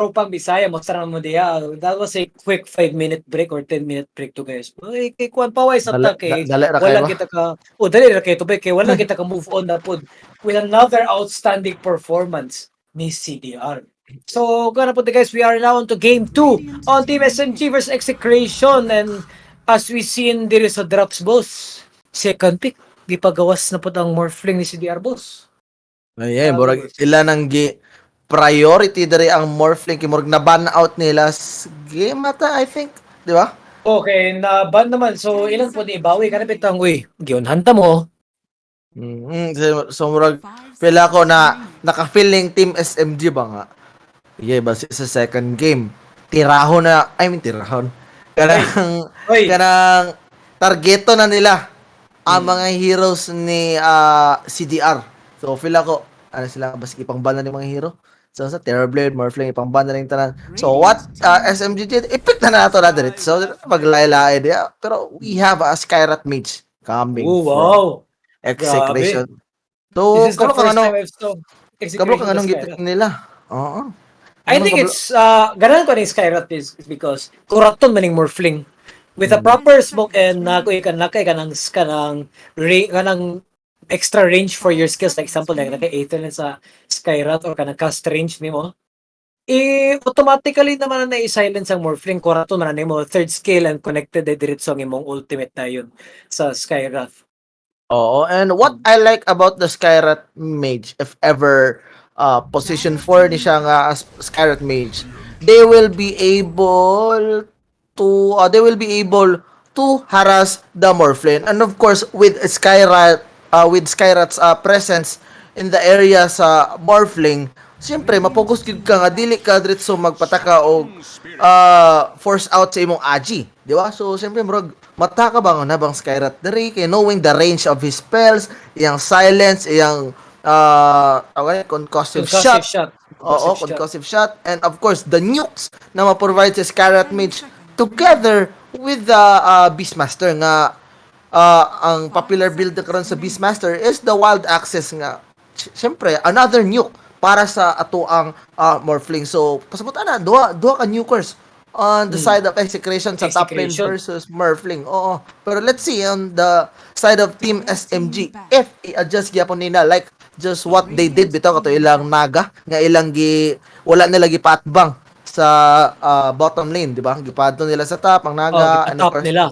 Tropang Bisaya, musta naman mo diha? That was a quick 5-minute break or 10-minute break to, guys. Ay, kay kuan paway sa Dali, ta kay dali ra kayo wala ba? Kita ka, oh, dali ra kay tubig kay wala kita ka move on na pod with another outstanding performance ni CDR. So, gana po, guys, we are now on to game 2 on Team SMG versus Execration, and as we seen diri sa drops, boss, second pick, di pa gawas na pod ang Morphling ni CDR, boss. Ay, murag ila nang gi priority diri ang Morphling kay murag na ban out nila game ata, I think, di ba? Okay, na ban naman. So, ilan po ni ibawi kana bitang, uy, giunhan ta mo. So murag pila ko na naka-feeling Team SMG ba nga. Sige, ba sa second game, tirahon na, I mean tirahon. Kanang Oy, kanang targeto na nila ang mga heroes ni CDR. So feel ako ano sila, basta ipang ban na ni mga hero. So sa Terrorblade, Morphling, ipang ban na rin tanan. So what SMG did, i-pick na nato na diretso. So maglaay-laay diya. Pero we have a Skywrath Mage coming Oh, from wow. Execration. So, This is the kabalo kang first ano, time I've saw kabalo kang Execration anong the gipick Skywrath. Nila. Oo. I think it's ganahan ko ning Skywrath is because kuraton maning Morphling. With a proper smoke and nako kan nakay kanang extra range for your skills, like example, like naka Aether sa Skywrath or kanang cast range nimo, eh automatically naman na i-silence ang Morphling. Kuraton man na nimo third skill and connected ay diretso ang imong ultimate na yun sa Skywrath. Oo, and what I like about the Skywrath Mage, if ever position 4 ni siya nga as Skywrath Mage, they will be able to harass the Morphling. And of course, with Skywrath's presence in the area sa Morphling, siyempre mapokus gyud ka nga dili ka diretso magpataka og force out sa imong agi, di ba? So siyempre murag mata ka ba nga na bang Skywrath diri kay knowing the range of his spells, iyang silence, iyang tawag ni, concussive shot. Concussive shot. Oo, Concussive shot. Concussive shot. And of course, the nukes na ma-provide sa Skywrath Mage together with the Beastmaster nga ang popular build na karon sa Beastmaster is the Wild Axes nga syempre another nuke para sa atoang Morphling. So pasabot na duha duha ka nukers on the side of Execration sa top lane Execration. Versus Morphling. Oo. Pero let's see on the side of Team SMG if i-adjust gyapon nila like just what they did bitaw kato ilang Naga nga ilang gi wala nila gipaatbang sa bottom lane, di ba? Gipadto nila sa top ang Oh, Naga and of top course nila.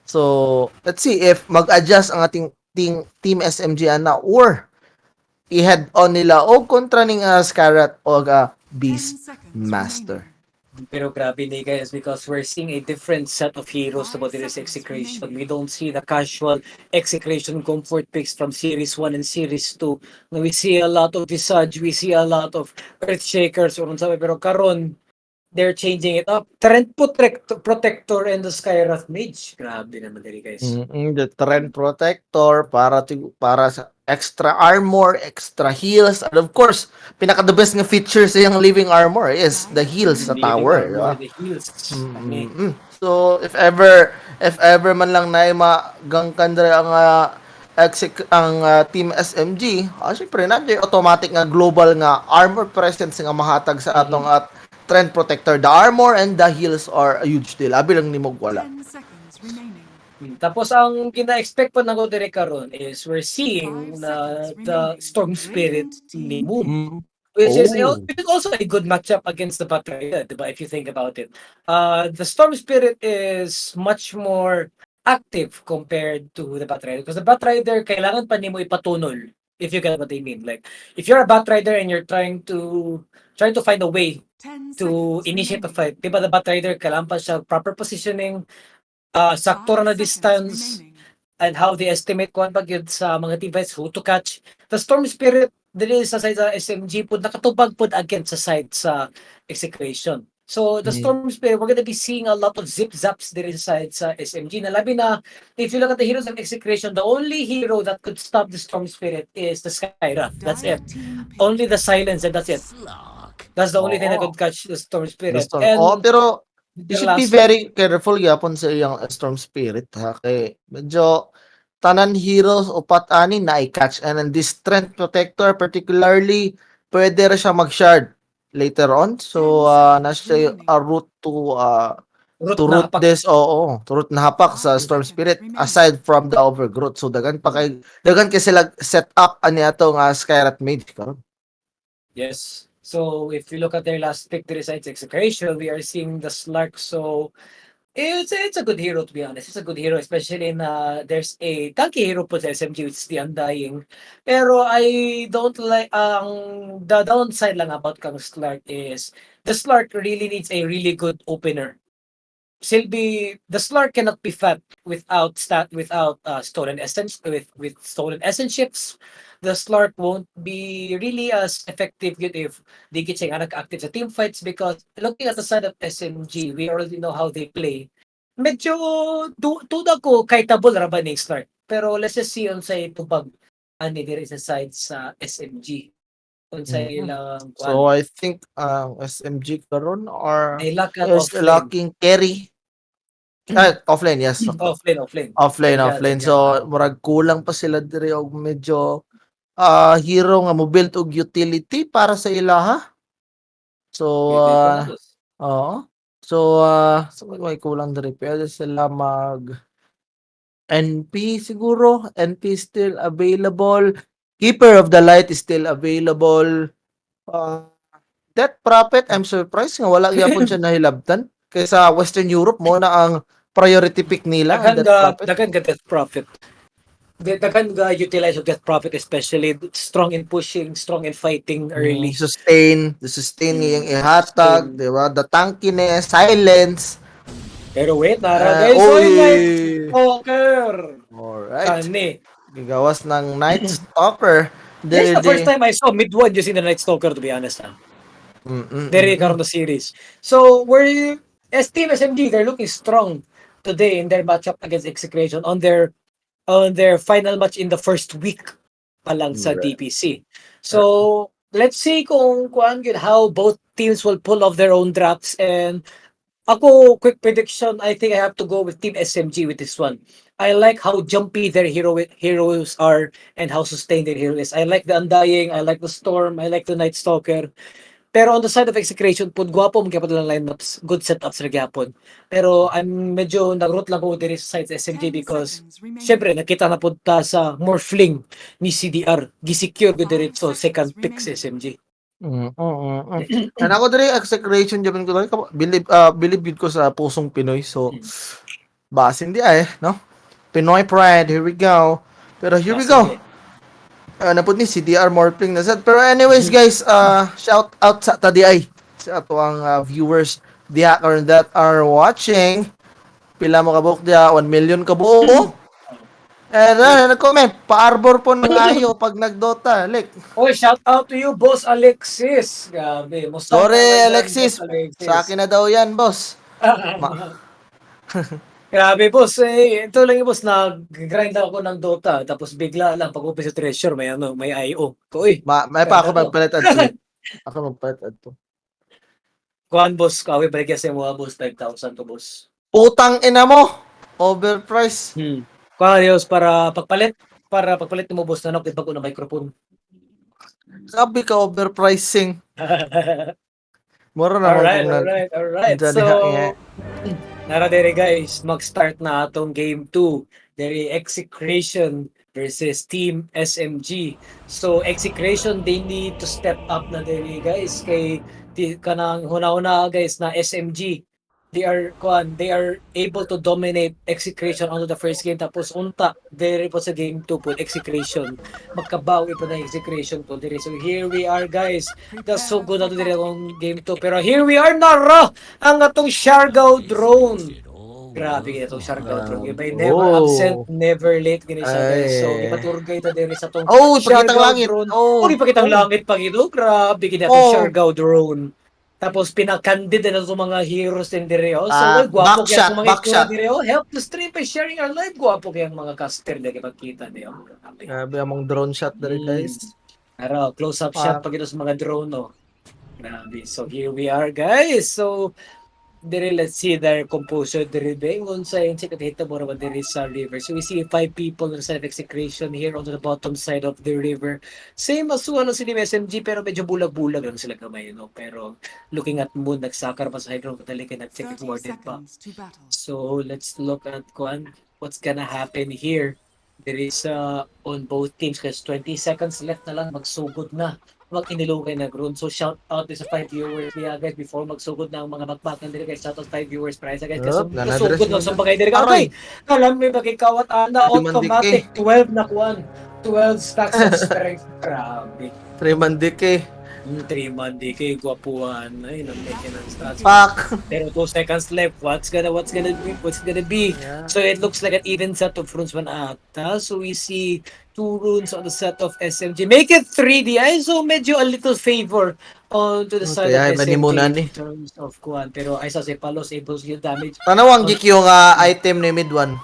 So, let's see if mag-adjust ang ating team SMG ana or i-head on nila o kontra ning Skywrath o Beast Master. Pero grabe ni, guys, because we're seeing a different set of heroes about this Execration. We don't see the casual Execration comfort picks from Series 1 and Series 2. Now, we see a lot of Visage, we see a lot of Earthshakers or unsa, pero karon they're changing it up. Treant Protector and the Skywrath Mage. Grabe naman diri, guys. The Treant Protector para sa extra armor, extra heals, and of course, pinaka the best nga feature sa iyang living armor is the heals sa Living tower, armor, di ba? the heals. Ani. So, if ever man lang na magangkan diri ang ang team SMG, syempre nandiyo automatic nga global nga armor presence nga mahatag sa atong at Treant Protector. The armor and the heals are a huge deal. Abi lang nimo wala. Tapos ang gina-expect pa nako diri karon is we're seeing na the Storm Spirit ni Moon, which is also a good matchup against the Batrider, diba? If you think about it. The Storm Spirit is much more active compared to the Batrider because the Batrider, kailangan pa nimo ipatunol, if you get what I mean. Like, if you're a Batrider and you're trying to find a way to initiate a fight, diba, the Batrider kailangan pa siya proper positioning, sakto ra na distance, and how they estimate kuan pag yun sa mga team fights, who to catch. The Storm Spirit diri sa side sa SMG pud nakatubag pud against sa side sa Execration. So the Storm Spirit, we're gonna be seeing a lot of zip zaps diri sa side sa SMG. Na labi na if you look at the heroes of Execration, the only hero that could stop the Storm Spirit is the Skywrath. That's it. Only the silence and that's it. That's the only thing that Oo. Could catch the Storm The Spirit. Storm. And Oh, pero you the should be last very careful gyapon sa iyang Storm Spirit ha kay medyo tanan heroes upat ani na i-catch and then this Treant Protector particularly pwede ra siya mag-shard. later on. So na siya a route to Root to na root hapak. This, oo, to root na hapak sa Storm Spirit aside from the Overgrowth. So dagan pa kay dagan kay sila set up ani ato nga Skywrath Mage karon. Yes. So if you look at their last pick there sa Execration, we are seeing the Slark. So it's a good hero, to be honest. It's a good hero, especially na there's a tanky hero po sa SMG, which is the Undying. Pero I don't like ang the downside lang about kang Slark is the Slark really needs a really good opener. Silbi, the Slark cannot be fat without stat without Stolen Essence, with Stolen Essence shifts. The Slark won't be really as effective yun if di gid siya nga nag-active sa team fights because looking at the side of SMG, we already know how they play. Medyo duda ko kiteable ra ba ni Slark. Pero let's just see unsay tubag ani diri sa side sa SMG. Unsay ilang kuan. So I think ang SMG karon are They lack at is offlane. Lacking carry. Ah, offlane, yes. Offlane, offlane. Offlane, Yeah, offlane. So murag kulang pa sila diri og medyo hero nga mo build og utility para sa ilaha. So Pwede pa na, boss. Oo. So may kulang diri, pwede sila mag NP siguro. NP still available. Keeper of the Light is still available. Death Prophet, I'm surprised nga wala gyapon siya nahilabtan. Kaysa Western Europe mo na ang priority pick nila ang Daghan Death ga Prophet. Daghan ga Death Prophet. Daghan ga utilize of Death Prophet, especially strong in pushing, strong in fighting early. Sustain, the sustain ngayong ihatag, Sustain. Di ba? The tankiness, silence. Pero wait, nara guys, oy! oy, Night Stalker. Alright. Kani. Gigawas ng Night Stalker. This is the first Diri time I saw mid one using the Night Stalker, to be honest. Ah. Diri karon the series. So we're as Team SMG, they're looking strong today in their matchup against Execration on their final match in the first week pa lang sa DPC. So let's see kung kuan gyud how both teams will pull off their own drafts, and ako, quick prediction, I think I have to go with Team SMG with this one. I like how jumpy their heroes are and how sustained their hero is. I like the Undying, I like the Storm, I like the Night Stalker. Pero on the side of Execration pud, gwapo man gyapon lang lineups, good setups ra gyapon. Pero I'm medyo nag-root lang ko diri sa side sa SMG because syempre nakita na pud ta sa Morphling ni CDR, gisecure gud diretso second pick sa SMG. And ako diri, Execration gyapon ko diri, believe gid ko sa pusong Pinoy. So basin di ay, no? Pinoy pride, here we go. Pero here we go. Napud ni CDR Morphling na set. Pero anyways guys, shout out sa tadi ay sa ato ang viewers diha karon that are watching. Pila mo kabuok diha? 1 million kabuok. Eh, nag-comment, pa-arbor po ng ayo pag nagdota. Like, Oy, shout out to you, Boss Alexis. Grabe, musta Sorry, ka dyan, Alexis. Boss Alexis? Sa akin na daw yan, boss. Grabe, boss. Eh, ito lang yung boss, nag-grind ako ng Dota. Tapos bigla lang, pag open sa treasure, may ano, may IO. Ko, uy, Ma may pa ako ganda to. Magpalit adto. Ako magpalit adto. Kuan, boss, kawi balik sa mo, boss, 5,000 to, boss. Putang ina mo. Overprice. Kuan, Diyos, para pagpalit mo, boss, nanok, bago na microphone. Grabe ka overpricing. Mura naman kung nag Alright. Dyan So, diha, yeah. Nara dere guys, mag-start na atong game 2. Dere Execration versus Team SMG. So, Execration, they need to step up na dere guys kay di kanang huna-huna guys na SMG, they are kuan, they are able to dominate Execration onto the first game, tapos unta dere po sa game 2 po Execration magkabawi po na Execration po dere. So here we are guys, that's so good ato dere akong game 2, pero here we are, nara ang atong Siargao drone. Grabe gid itong Siargao drone. Ibay never absent, never late gini siya guys. So Ay. Gipaturgay ta dere sa atong Oh, ipakitang Siargao langit. drone. Oh. Oh, ipakitang langit pag ito. Grabe gid atong Siargao drone. Tapos pinakandid na itong mga heroes din dire. Oh. So, Ah, well, gwapo kaya backshot, itong mga backshot. itsura dire. Oh. Help the stream by sharing our live. Gwapo kaya ang mga caster na ipagkita niyo. Grabe. Grabe among drone shot dere guys. Pero close up shot pag ito sa mga drone, no. Grabe. So here we are, guys. So Dire, let's see their composure dire ba unsa yung sikatita mo raman dire sa river. So we see five people in side of Execration here on the bottom side of the river. Same as ano sila SMG, pero medyo bulag-bulag lang sila gamay, no? Pero looking at Moon, nagsakar pa sa high ground kadali kay nag-check 30 warded pa. seconds to battle. So let's look at kuan what's gonna happen here. There is on both teams kasi 20 seconds left na lang, magsugod na. Mag-inilugay na ground. So shout out sa 5 viewers niya guys before magsugod na ang mga bakbakan diri guys. Shout out 5 viewers price guys. Kasi Yup, nanadres kasugod mo na na. sa bagay diri. Aray! Okay. Kalam may bagay kawat ana Di man automatic 12 na kuan. 12 stacks of strength. Grabe. 3 man decay. 3 man decay, gwapuan. Ay, nang ng stats. Pak! Pero 2 seconds left. What's gonna be? So it looks like an even set of runes man ata. So we see two runes on the set of SMG. Make it 3 DI. So medyo a little favor on to the side Kaya of SMG muna ni. In terms of kuan. Pero ay sa si Palos able to deal damage. Tanawang gik yung item ni mid one.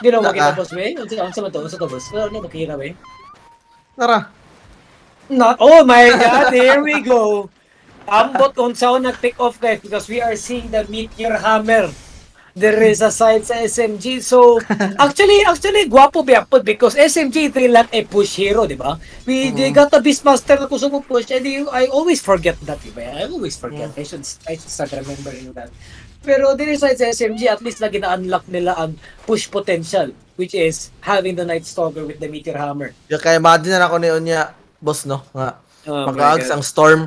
Di na Naka. makita, boss we. Unsa man to? Unsa to, boss? Ano makita we? Tara. Not, oh my God, here we go. Ambot unsa nag-take off guys because we are seeing the Meteor Hammer. There is a side sa SMG. So, actually, gwapo biya pod because SMG they lack a push hero, di ba? They got a Beastmaster na gusto mo push and I always forget that, di ba? I always forget. I should start remembering that. Pero there is side sa SMG, at least lagi na-unlock nila ang push potential, which is having the Night Stalker with the Meteor Hammer. Ya, kaya imagine na ako ni Unya, boss, no? Nga. Oh my Pag God. Ang storm,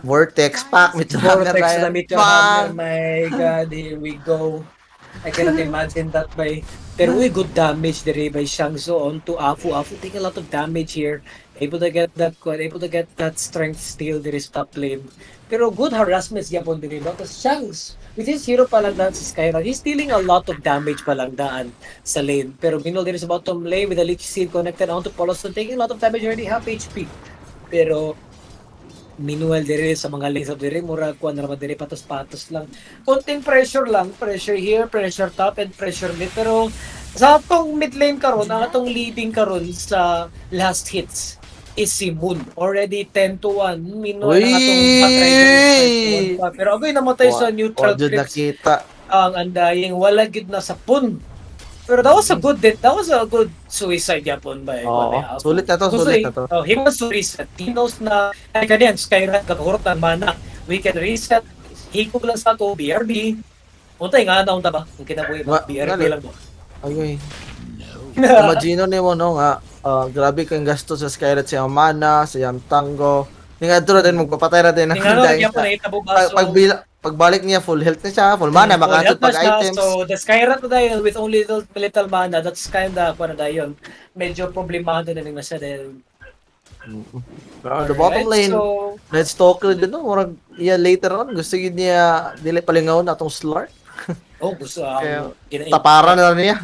vortex, pak, Meteor Hammer. Vortex Tayo. na Meteor Bang! Hammer. My God, here we go. I cannot imagine that by. Pero uy, good damage dire by Shangzo onto Afu. Afu taking a lot of damage here. Able to get that strength steal dire sa top lane. Pero good harassment gyapon dire ba? Because Shanks, with his hero pa lang daan sa Skywrath, he's dealing a lot of damage pa lang daan sa lane. Pero meanwhile, there is bottom lane with the Leech Seed connected onto Poloson, taking a lot of damage already, half HP. Pero meanwhile, dire sa mga lanes of dire, mura kuan na naman dire, patos-patos lang. Konting pressure lang, pressure here, pressure top, and pressure mid. Pero sa atong mid lane karon, ang atong leading karon sa last hits is si Moon. Already 10-1. Meanwhile, ang atong Batrider is 5-1 pa. Pero agoy namatay sa neutral Wa jud creeps nakita. Ang Undying. Wala gid na sa pun. Pero that was a good suicide yapon by Oo. by Afu. Sulit na to, Gusto sulit na to. Oh, he wants to reset. He knows na ay kanyan Skywrath kagahurot ang mana. We can reset. Hikog lang sa to BRB. Untay nga na unta ba? Kung kinabuhi ba BRB Gali. Lang mo. Ay, imagine nimo no nga grabe kang gasto sa Skywrath, sa iyang mana, sa iyang tango. Ni nga na din magpapatay na din ang Tingnan Undying gyapon siya. nahitabo ba Pag, so pagbalik niya, full health na siya, full mana, full makatod health na pag siya. items. So the Skywrath na dahil with only little, little mana, that's kinda kuan na dayon. Medyo problemado na rin na siya dahil Pero the bottom Alright, lane, so Night Stalker din no, murag iya later on gusto yun niya dili palingaw na atong Slark. Oh, gusto Kaya, ang taparan na lang niya.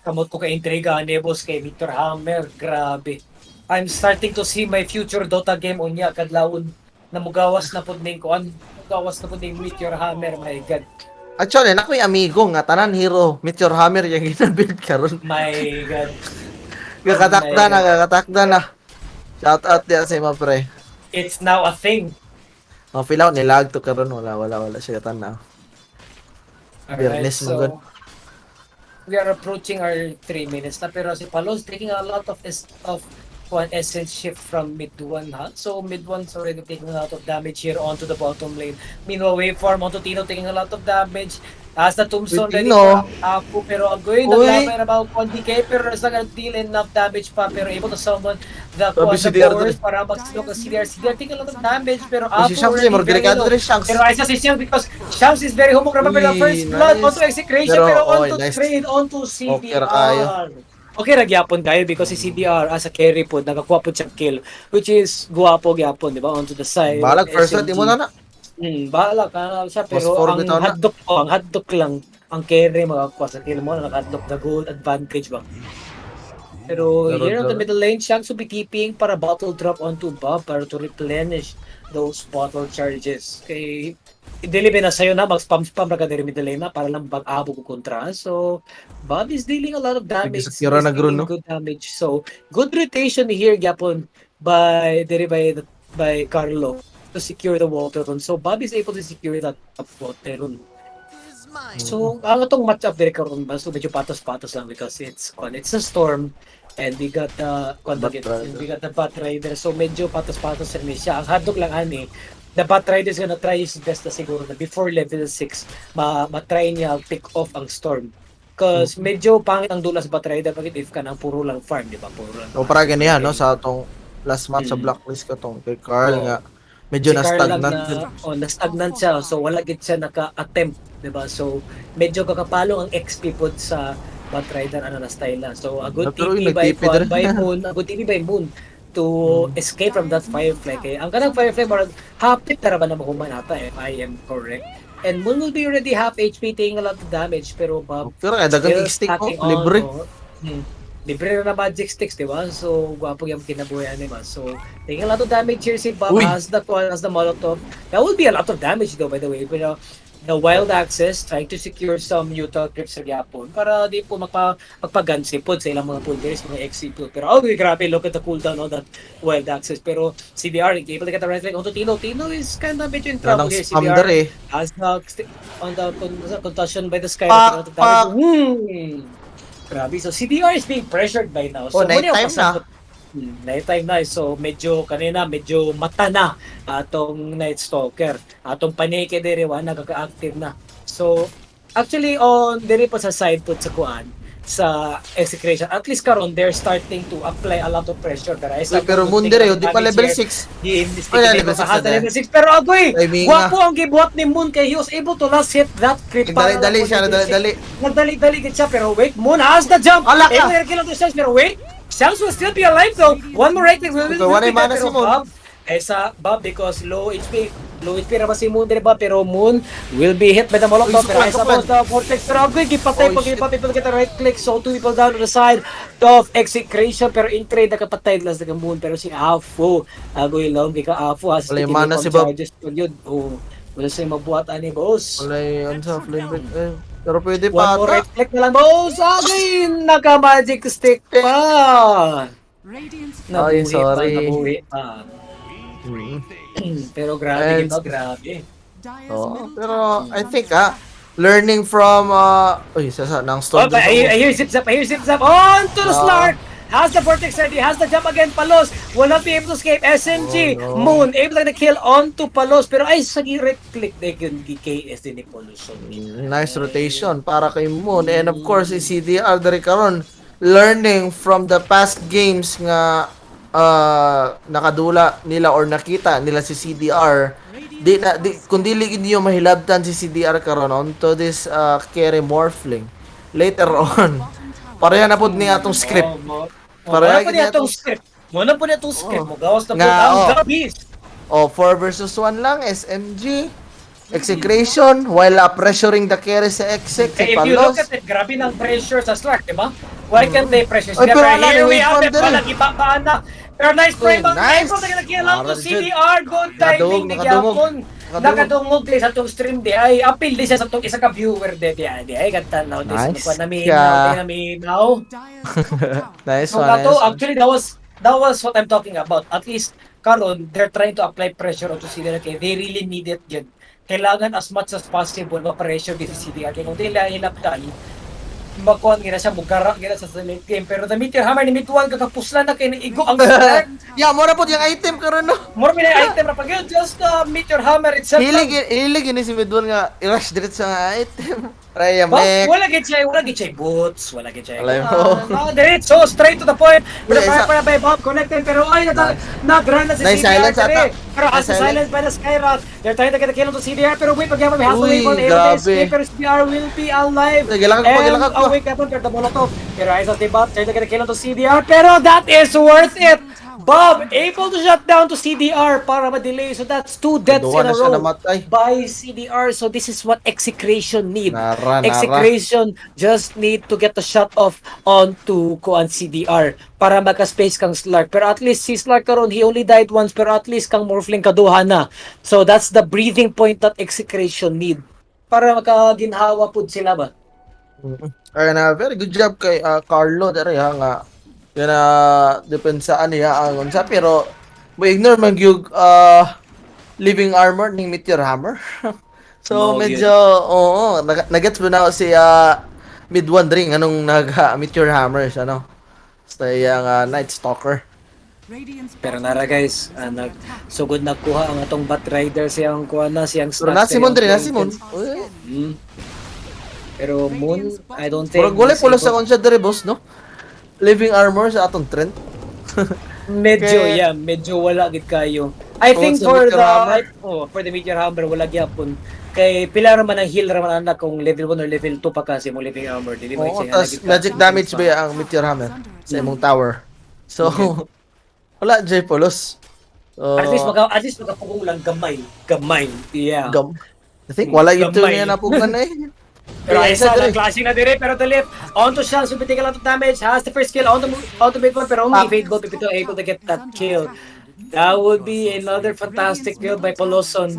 Kamot ko kay intriga ni boss kay Victor Hammer. Grabe. I'm starting to see my future Dota game unya kadlawon na mugawas na pud ning kuan. Mugawas na pud ning Meteor Hammer, my God. Actually, na ko'y amigo nga tanan hero Meteor Hammer yung gina-build karon. My God. Gakatakda na, gakatakda na. Shout out diya sa ima, pre. It's now a thing. Oh, feel out nilag to karon, wala wala wala siya tanaw. Alright, Biyernes man gud. So we are approaching our 3 minutes na, pero si Palos taking a lot of one essence shift from mid one ha. So mid one's already taking a lot of damage here onto the bottom lane. Meanwhile, waveform onto Tino taking a lot of damage. Has the tombstone Uy, ready Tino. for Apu, pero ang going Uy. naglaban about 1DK, pero it's not gonna deal enough damage pa, pero able to summon the Grabe the si DR powers para mag-slow ang CDR. CDR taking a lot of damage, pero Uy, si Apu Shanks, already murag very delikado low. diri, Shanks. Pero isa si Shanks because Shanks is very humok pero Uy, first blood nice. Onto Execration Pero, pero, oy, onto nice. Trade onto Okay ra kayo. CDR. Okay ra gyapon kayo because si CDR as a carry pod nakakuha pod siya kill, which is guwapo gyapon, di ba, onto the side Balag of first blood SMG. imo na na. Bahala ka na siya Mas pero four ang bitaw na. hadlok oh, ang hadlok lang ang carry makakuha sa kill mo na nakadlok na gold advantage ba. Pero Pero here on the middle lane, Shanks will be TPing para bottle drop onto Bob para to replenish those bottle charges. Kay dili ba na sayo na mag-spam-spam ra ka diri middle lane na para lang pag-abog og kontra. So Bob is dealing a lot of damage. Sige, sakira He's na grun, dealing no? good damage. So good rotation here gyapon by diri by Carlo. to secure the water rune. So Bob is able to secure that top water rune. So, ang atong match up dire karon ba, so medyo patos-patos lang because it's a Storm and we got the kwan Bat ba, Rider. We got the Bat Rider. So medyo patos-patos rin siya. Ang hadlok lang ani, the Bat Rider is gonna try his best na siguro na before level 6 ma-try niya pick off ang Storm. 'Cause medyo pangit ang dula sa Bat Rider pag if ka nang puro lang farm, di ba? Puro lang. O para ganihan, no, sa atong last match sa Blacklist katong kay Carl Oo. Nga medyo Si na Carl lang stagnant. na, oh, na-stagnant siya. So wala gid siya naka-attempt, di ba? So medyo kakapalo ang XP pod sa Bat Rider ano na style lang. So a good Pero TP yung by nag-TP din. By Moon, a good TP by Moon to escape from that Firefly. Kay ang kanang Firefly murag hapit na ra ba na mahuman ata, if I am correct. And Moon will be already half HP, taking a lot of damage, pero Bob Pero kaya dagang still stick oh, stacking on, libre. Oh. Libre na na magic sticks, di ba? So, gwapo yung kinabuhian ni ba? So, taking a lot of damage here si Bob Uy! has the Molotov. That would be a lot of damage though, by the way. Pero the Wild Access trying to secure some Utah creeps sa gyapon para di po magpagansi po sa ilang mga pull mga XC po. Pero oh, grabe, look at the cooldown on that Wild Access. Pero CDR able to get the right click onto Tino. Tino is kind of medyo in trouble Ganang here. spam CDR dere. Has the on the concussion by the Sky. Pak, pak. Grabe. So CDR is being pressured by now. So Oh, night muna yung time na. pasabot. Night time na. So medyo kanina medyo mata na atong Night Stalker. Atong paneke diri wa nagaka-active na. So actually on diri po sa side po sa kuan sa Execration. At least karon they're starting to apply a lot of pressure. Pero, Uy, pero Moon dire, oh, di pa level 6. Di Oh, yeah, level 6 na level 6. Pero agoy, Timing gwapo ang gibuhat ni Moon kay he was able to last hit that creep. para Nagdali-dali lang siya, po level 6. nagdali-dali. Nagdali-dali gid siya, pero wait, Moon has the jump. Ala ka! Able to kill on the Shams, pero wait, Shams will still be alive though. One more right click Okay, will wala be mana there, si pero Moon. Bob, eh sa Bob because low HP, low HP ra ba si Moon dire ba, pero Moon will be hit by the Molotov, Uy, pero suklan, ay sa suklan. the Vortex, pero agoy gipatay Oh, pag shit. gipatay people get the right click, so two people down on the side of Execration, pero in trade nakapatay last na Moon, pero si Afo agoy lang ka Afo has Wala yung mana si Bob. Charges yun, oh, wala siya mabuhat ani, boss. Wala yung sa flame break. Eh, pero pwede One pa more ata. right click na lang, boss. Agoy, naka magic stick pa. Ay, Nabuhi pa, sorry. Nabuhi pa. Pero grabe, diba? Grabe. Oo, pero I think learning from uy, sa nang Oh, storm. but I hear Zip Zap, I hear Zip Zap. On to the Ah. Slark! Has the Vortex ready, has the jump again, Palos will not be able to escape. SMG, Oh, no. Moon, able to kill onto Palos. Pero ay, sa right click na yun, KS din ni Palos. Nice rotation para kay Moon. And of course, si CDR diri karon learning from the past games nga nakadula nila or nakita nila si CDR. Di na di kung dili gid niyo mahilabtan si CDR karon onto this carry Morphling later on. Pareha na pud ni atong script. Oh, Pareha Muna po gid niya ni itong atong script. Muna po niya itong script. Mugawas na po Nga, ang oh. The Beast. Oh, 4 versus 1 lang SMG. Execration while pressuring the carry sa exec si Eh, if you look Palos. at it, grabe ng pressure sa Slark, di ba? Why can't they pressure? Ay, pero wala, Here we may have it, farm wala, ibabaan na. Pero nice frame, Uy, ang nice. able to kill out to Aral, Jud. CDR. Good timing ni Nakadungog, Gyapon. nakadungog. Nakadungog di sa itong stream di ay apil di siya sa itong isa ka viewer di di ay di ay ganta now this Nice nice. Naminaw ka. naminaw. Nice So one. kato, Nice one. Actually that was what I'm talking about. At least karon they're trying to apply pressure onto CDR kay they really need it yun. Kailangan as much as possible ma-pressure di si CDR kay kung di nila hilabtan makuan gina siya, mugara gina siya sa late game. Pero the Meteor Hammer ni Midwan, kakapuslan na kay naigo ang Slark. Yeah, mura po yung item karon no. More may item ra pag yun, just the Meteor Hammer itself. Hilig hilig ini si Midwan nga i-rush diretso nga item. Raya Ba, mek. wala gid siya boots, wala gid siya. Wala mo. Ah, diretso, straight to the point. With a Wala, isa- fire by Bob connected pero ay nata nag-run na si Nice CDR silence dire. ata. Pero has Nice the silence by the Skyrock. They're trying to get a kill on to CDR pero wait, pag may has to Uy, wait for the grabe. escape pero CDR will be alive. Ay, gilakag pa, And gilakag pa. awake up pero the Molotov. Pero ay sa Bob trying to get a kill on to CDR pero that is worth it. Bob able to shut down to CDR para ma-delay. So that's two deaths Duha in na a siya row namatay. by CDR. So this is what Execration need. Nara, nara. Execration just need to get the shot off onto kuan CDR para maka-space kang Slark. Pero at least si Slark karon he only died once pero at least kang Morphling kaduha na. So that's the breathing point that Execration need para makaginhawa pud sila ba. Ay na very good job kay Carlo dere ha nga yan na depensaan niya ang unsa pero mo ignore man gyud Living Armor ning Meteor Hammer. So Mao gyud. Medyo oo, nagets mo na ako si mid one ring anong nag Meteor Hammer siya, no. Sa iyang Night Stalker. Pero nara guys, nag sugod nagkuha ang atong Bat Rider siyang kuha na siyang Pero na si Moon diri, na si Moon. Uy, Pero Moon, I don't think murag wala pulos sa konsya diri, boss, no. Living Armor sa atong Trent. Medyo, Kaya yeah, medyo wala gid kayo. I Tungod think sa for Meteor the Hammer? Oh, for the Meteor Hammer wala gyapon. Kay pila ra man ang heal ra man anak kung level 1 or level 2 pa kasi mo Living Armor dili mo Oo, siya tas magic damage ba ang Meteor Hammer sa imong tower. So wala jay pulos. So, At least makapugong lang gamay, gamay. Yeah. I think wala yung Gamay. niya napugan eh. Pero Ay, isa isa na diri. clashing na dire pero the left onto siya so take a lot of damage, has the first kill onto mid one, pero only Pak. Fade Gold Pipito able to get that kill. That would be another fantastic kill by Poloson.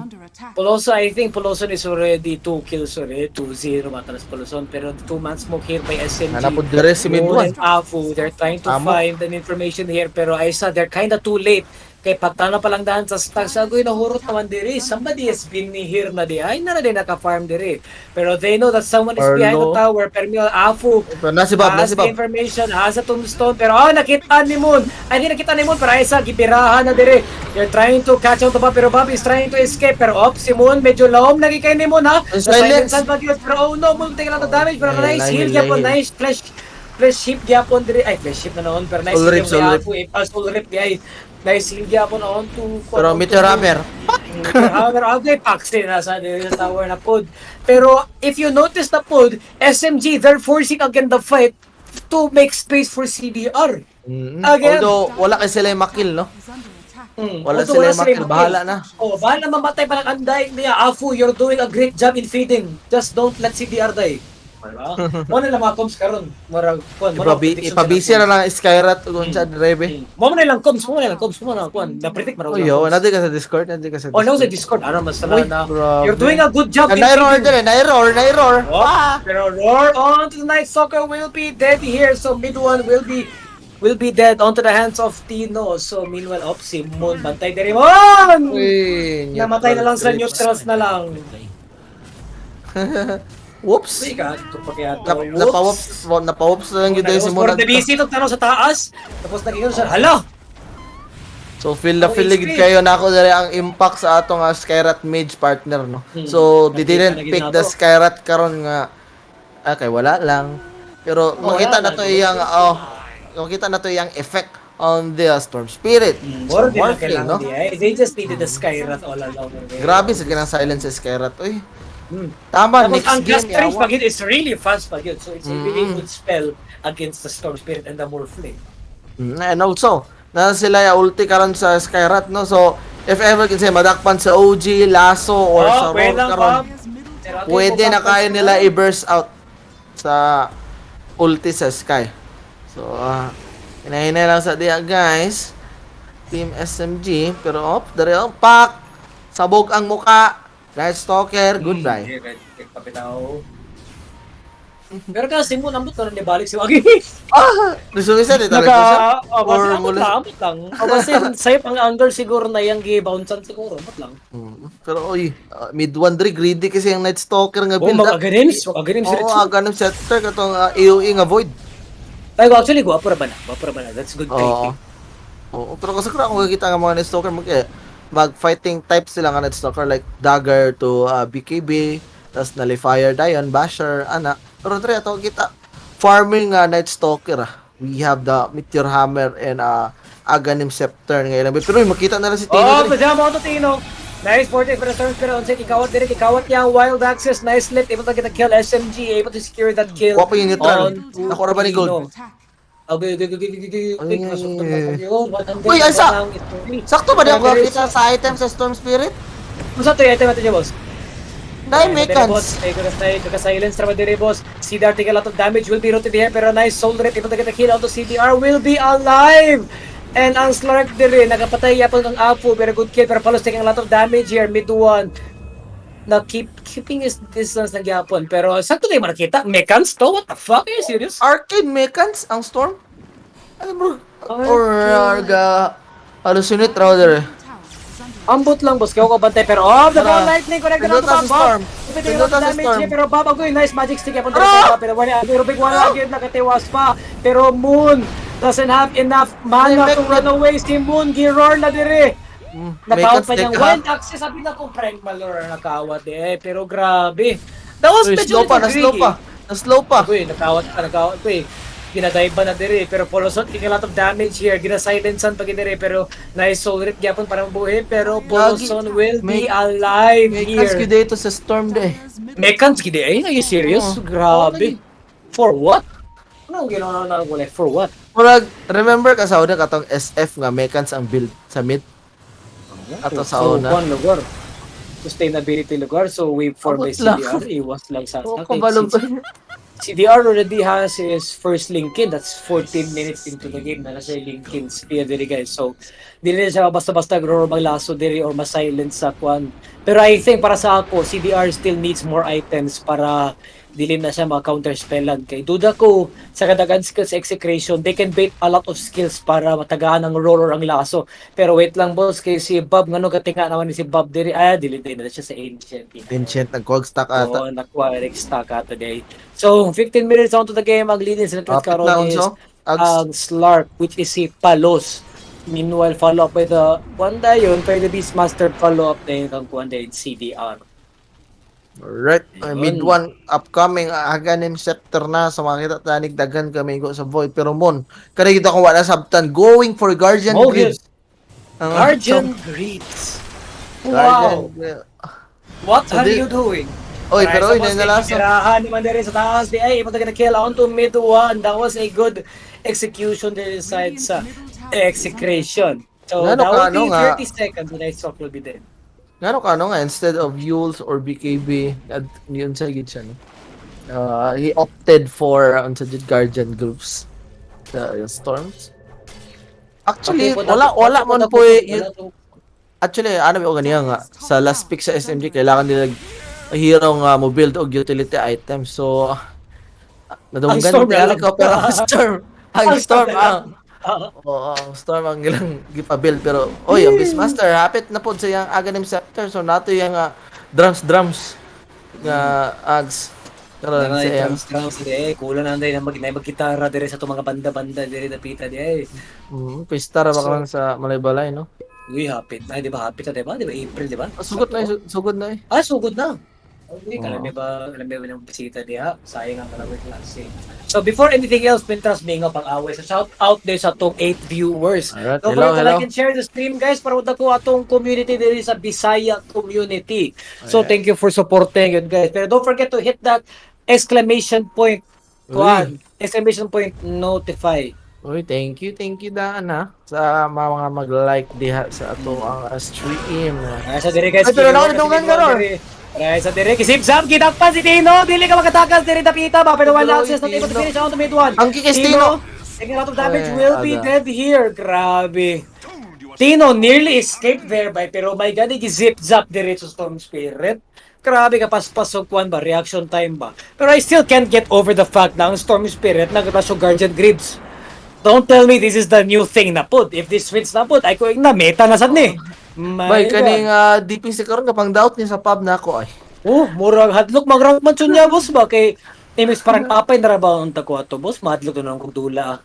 Poloso, I think Poloson is already 2 kills already, 2-0 matalas Poloson. Pero 2-man smoke here by SMG. Hanapod dire si mid Moon one. and Afu, they're trying to Tama. Find an information here. Pero Aisa, they're kinda too late. Kay pagtana pa lang dahan sa stacks, agoy nahurot naman diri. Somebody has been here na di. Ay, na din naka-farm diri. Pero they know that someone is behind the Arlo. tower. Pero Afu, Pero na si Bob, na has si the Bob. Information, has a tombstone, pero oh, nakita ni Moon. Ay, hindi nakita ni Moon, pero ay sa gibirahan na dire. They're trying to catch on to Bob, pero Bob is trying to escape. Pero op, si Moon, medyo laom lagi kay ni Moon, ha? Ang silence. Silence pa yun, pero oh no, Moon, take a lot of damage, pero Ay, nice heal nahil, gyapon, nahil. Nice flash, flash hip gyapon dire. Ay, flash hip na noon, pero nice Soul heal rip, gyapon soul kay rip. Afu, eh, ah, soul rip di ay. Nice heal gyapon on to Pero Meteor Hammer. Meteor Hammer, okay, Paxi nasa dire sa tower na pod. Pero if you notice na pod, SMG, they're forcing again the fight to make space for CDR. Again. Although wala kasi sila yung makil, no? Wala Although sila yung sila makil. Bahala na. Oh, bahala mamatay pa lang undying niya. Afu, you're doing a great job in feeding. Just don't let CDR die. Diba? Mo na lang mga comms karon. Murag kuan, mo na prediction Ipabisi sila. na lang Skyrat kung sa Rebe. Mo na lang comms, mo na lang comms, mo na lang kuan. Na-predict man Oh, yo, nandun ka sa Discord, nandun ka sa Oh, Discord. no, sa Discord. Ano, mas Uy, na. grabe. You're doing a good job Ah, in na-roar feeding. din eh, na-roar, na-roar. Oh, Ah! pero roar on to the Night Stalker will be dead here. So mid one will be dead onto the hands of Tino. So meanwhile, op si Moon bantay diri Moon! Uy, Namatay na lang sa neutral neutrals na lang. Whoops. Uy, ka, ito pa kaya to. Napawops, napawops na lang yun dahil si For Moon. the BC, itong tanong sa taas. Tapos naging siya, hala! So feel na Oh, feel HP. gid kayo na ako diri ang impact sa atong Skyrat mage partner, no. So they Nakita didn't na gid pick the nato. Skyrat karon nga okay, wala lang. Pero Oh, makita wala na to lang. iyang oh, makita na to iyang effect on the Storm Spirit. So, More din na Morphling, kailangan no? di ay. They just needed the Skyrat all along. Grabe sa kanang silence sa Skyrat oy. Tama, Tapos next ang game cast range yawa. pag yun is really fast pag yun. So it's a really good spell against the Storm Spirit and the Morphling. And also, na sila ya ulti karon sa Skyrat, no. So if ever kinsa madakpan sa OG, Lasso or Oh, sa pwede Roar lang, karon, Bob. Pero ate, pwede na kung kaya nila papansin i-burst out sa ulti sa Sky. So, hinahinay lang sa diya, guys. Team SMG. Pero, op, dari oh, pak! Sabog ang muka. Night Stalker, goodbye. Okay, okay, kapitaw. Pero kasi mo nambot na rin balik si Wagi. Ah! Resumisan, ito Naka, siya? oh, Or basta ambot mula lang, ambot lang. O basta safe ang angle siguro na yung gi-bouncean siguro, ambot lang. Pero, oy, mid one dre, greedy kasi ang Night Stalker nga Oh, build. mag-aganims, mag-aganims Oo, diretso. Aghanim Scepter, katong AOE nga void. Ay, actually, gwapo ra ba na? Gwapo ra ba na? That's good Oo. creeping. Oo, pero kasi kung ako makikita nga mga Night Stalker, mag fighting type sila nga Night Stalker like dagger to BKB, tas Nullifier dayon, Basher, ana. Pero dre ato kita farming nga Night Stalker ah. We have the Meteor Hammer and Aghanim Scepter nga ilang. Pero uy, makita na lang si Tino Oh, dre. pajama ko to Tino. Nice vortex for the Storm Spirit on set. Ikawat direct, ikawat niya ang Wild Access. Nice lift, able to get a kill. SMG, able to secure that kill. Wa pa yung neutral. On to Nakuha ra ba ni gold? Tino. Okay. Ay. Okay. Uy, asa? Sakto ba di ako kita sa item sa Storm Spirit? Kung to yung item natin niya, boss? Nine mechans. Kaka-silence ra ba dire, boss? CDR take a lot of damage, will be rooted here, pero nice soul rip, able to get a kill out to CDR, will be alive! And ang Slark dire, nagapatay yapon ang Afu, very good kill, pero Palos taking a lot of damage here, mid one. Na keeping his distance ng gyapon, pero sakto kayo makita? Mechans to? What the fuck? Are you serious? Arcane mechans ang Storm? Ano bro? Arcane. Or arga hallucinate rather. Ambot lang, boss. Kaya ko bantay. Pero, oh, the Tara. ball lightning connected na Pindot to na Bob. sa storm. Pwede Pindot yung na sa damage storm. niya. Pero Bob, agoy, nice magic stick. Yapon Ah! pero wala, pero big wala agad nakatiwas pa. Pero Moon doesn't have enough mana May to run away. Si Moon, giroar na dire. Nakawat pa May niyang ka. wild access. Sabi na ko, prank malor nakawat eh. Pero grabe. That was Uy, medyo slow pa, little na-slow greedy. pa. Na-slow pa. Uy, nakawat pa, nakawat ko eh. Ginadive pa na dire pero Poloson taking a lot of damage here. Gina-silencean pag dire pero nice soul rip gyapon para mabuhi pero Poloson will be alive May cans here. gyud dito sa storm de. Mekans gid eh? Are you serious? Oo. Grabe. For what? Ano ang ginawa na ko like for what? Murag, remember ka sa una katong SF nga mechans ang build sa mid? Ato sa So, una. one lugar. Sustainability lugar. So, wave 4 by Abot lang. CDR. Iwas lang sa Oo, sa- kabalo ba? CDR already has his first Linken. That's 14 minutes into the game na nasa Linken spear diri, guys. So, dili na siya basta-basta grow maglaso diri or ma-silence sa kwan. Pero I think para sa ako, CDR still needs more items para dili na siya ma-counter spellan. Kay duda ko sa kadagan skills Execration, they can bait a lot of skills para matagaan ang roll or ang laso. Pero wait lang, boss, kay si Bob, ngano katinga naman ni si Bob diri? Ay, dili din na siya sa Ancient. Ancient, nagkuhag stack ata. Oo, nakuha Eric Stack ata today. So, 15 minutes onto the game. Ang leading sa net Kapit karon na is unso. Ags. ang Slark, which is si Palos. Meanwhile, follow up by the one yun, by the Beastmaster, follow up na yun ang one day CDR. Alright, Ayun. Mid one upcoming Aghanim Scepter na sa makita tanig daghan kami ko sa Void pero mon kani kita kung wala sabtan going for Guardian Oh, Greaves. Ang- Guardian Greaves. So, Guardian. Wow! What So are di- you doing? Oy, pero oy nalaso. Tirahan naman din sa taas. Di ay, able to get a kill onto mid one. That was a good execution there inside sa Execration. So, Ngano that ka, will ano be nga? 30 seconds and Ice will be dead. Ngano ka ano nga instead of Yules or BKB ad yun sa gid siya no. He opted for unsa jud Guardian Greaves sa yung Storms. Actually, wala wala man po eh, actually, ano ba ganiya nga sa last pick sa SMG kailangan nila hero nga mo build og utility item. So Ang nadunggan storm nila na lang. ko pero ang storm ang Ang storm storm na ang oo, ang storm ang ilang gipa-build pero oy, ang Beastmaster hapit na pod sa iyang Aghanim Scepter so nato yung drums drums nga ags karon sa Ay, iyang drums, drums, di eh. Kulang na na mag na maggitara dire sa itong mga banda-banda dire dapita di eh. Pista ra ba So- karon sa Malaybalay no? Uy, hapit na, di ba? Hapit na, di ba? Di ba April, di ba? Ah, sugod na eh, sugod na eh. Ah, sugod na. Okay, Oo. alam ba ng bisita diha? Sayang ang Malaway Classic. So before anything else, Pintras Mingo pang-away. So shout out din sa atong 8 viewers. Alright, Don't hello, forget to hello. like and share the stream, guys, para ko atong community diri sa Bisaya community. So Alright. thank you for supporting yun, guys. Pero don't forget to hit that exclamation point kuan, exclamation point notify. Uy, thank you daan ha sa mga mag-like diha sa ato ang stream. Ay, sa dire guys. Ay, pero nakadunggan ka ron. Ay, sa dire. Kisip Sam, kitakpan si Tino. Dili ka makatakas dire dapita ba? Pero wala Pero, access not able to Tino. finish on to mid one. Ang kikis Tino. Taking a lot of damage Ay, will be aga. dead here. Grabe. Tino nearly escaped there by pero my God, zip zap diretso Storm Spirit. Grabe ka paspas og kwan ba, reaction time ba. Pero I still can't get over the fact na ang Storm Spirit nagrush og Guardian Greaves. Don't tell me this is the new thing na pud. If this fits na pud, ay ko na meta na sad ni. My Bay God. kaning DPC karon kapang doubt niya sa pub na ako ay. Oh, murag hadlok mag-rank man niya boss ba kay imis parang apay na ra ba ang ko ato boss, mahadlok na nang kog dula. Ah.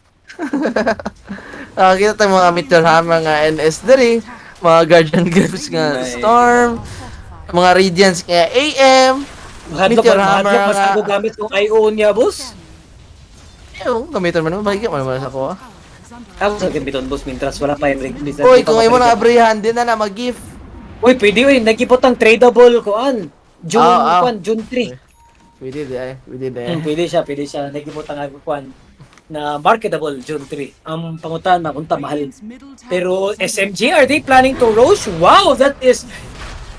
Ah, kita tayo mga Meteor Hammer nga NS diri, mga Guardian Greaves nga May- Storm, mga Radiance nga AM. Mahadlok Meteor man Hammer mahadlok mas nga. ako gamit kung IO niya boss. Yung gamiton man naman bagay man naman sa ako. Ah. Ako sa gamiton boss mintras wala pa yung ring. Uy, kung imo na abrihan din na na mag-gift. Uy, pwede uy, nagipot ang tradable kuan. June Ah, ah. kuan, June 3. Pwede di ay, pwede di. Pwede siya, pwede siya. Nagipot ang kuan na marketable June 3. Ang pangutan na unta mahal. Pero SMG, are they planning to rush? Wow, that is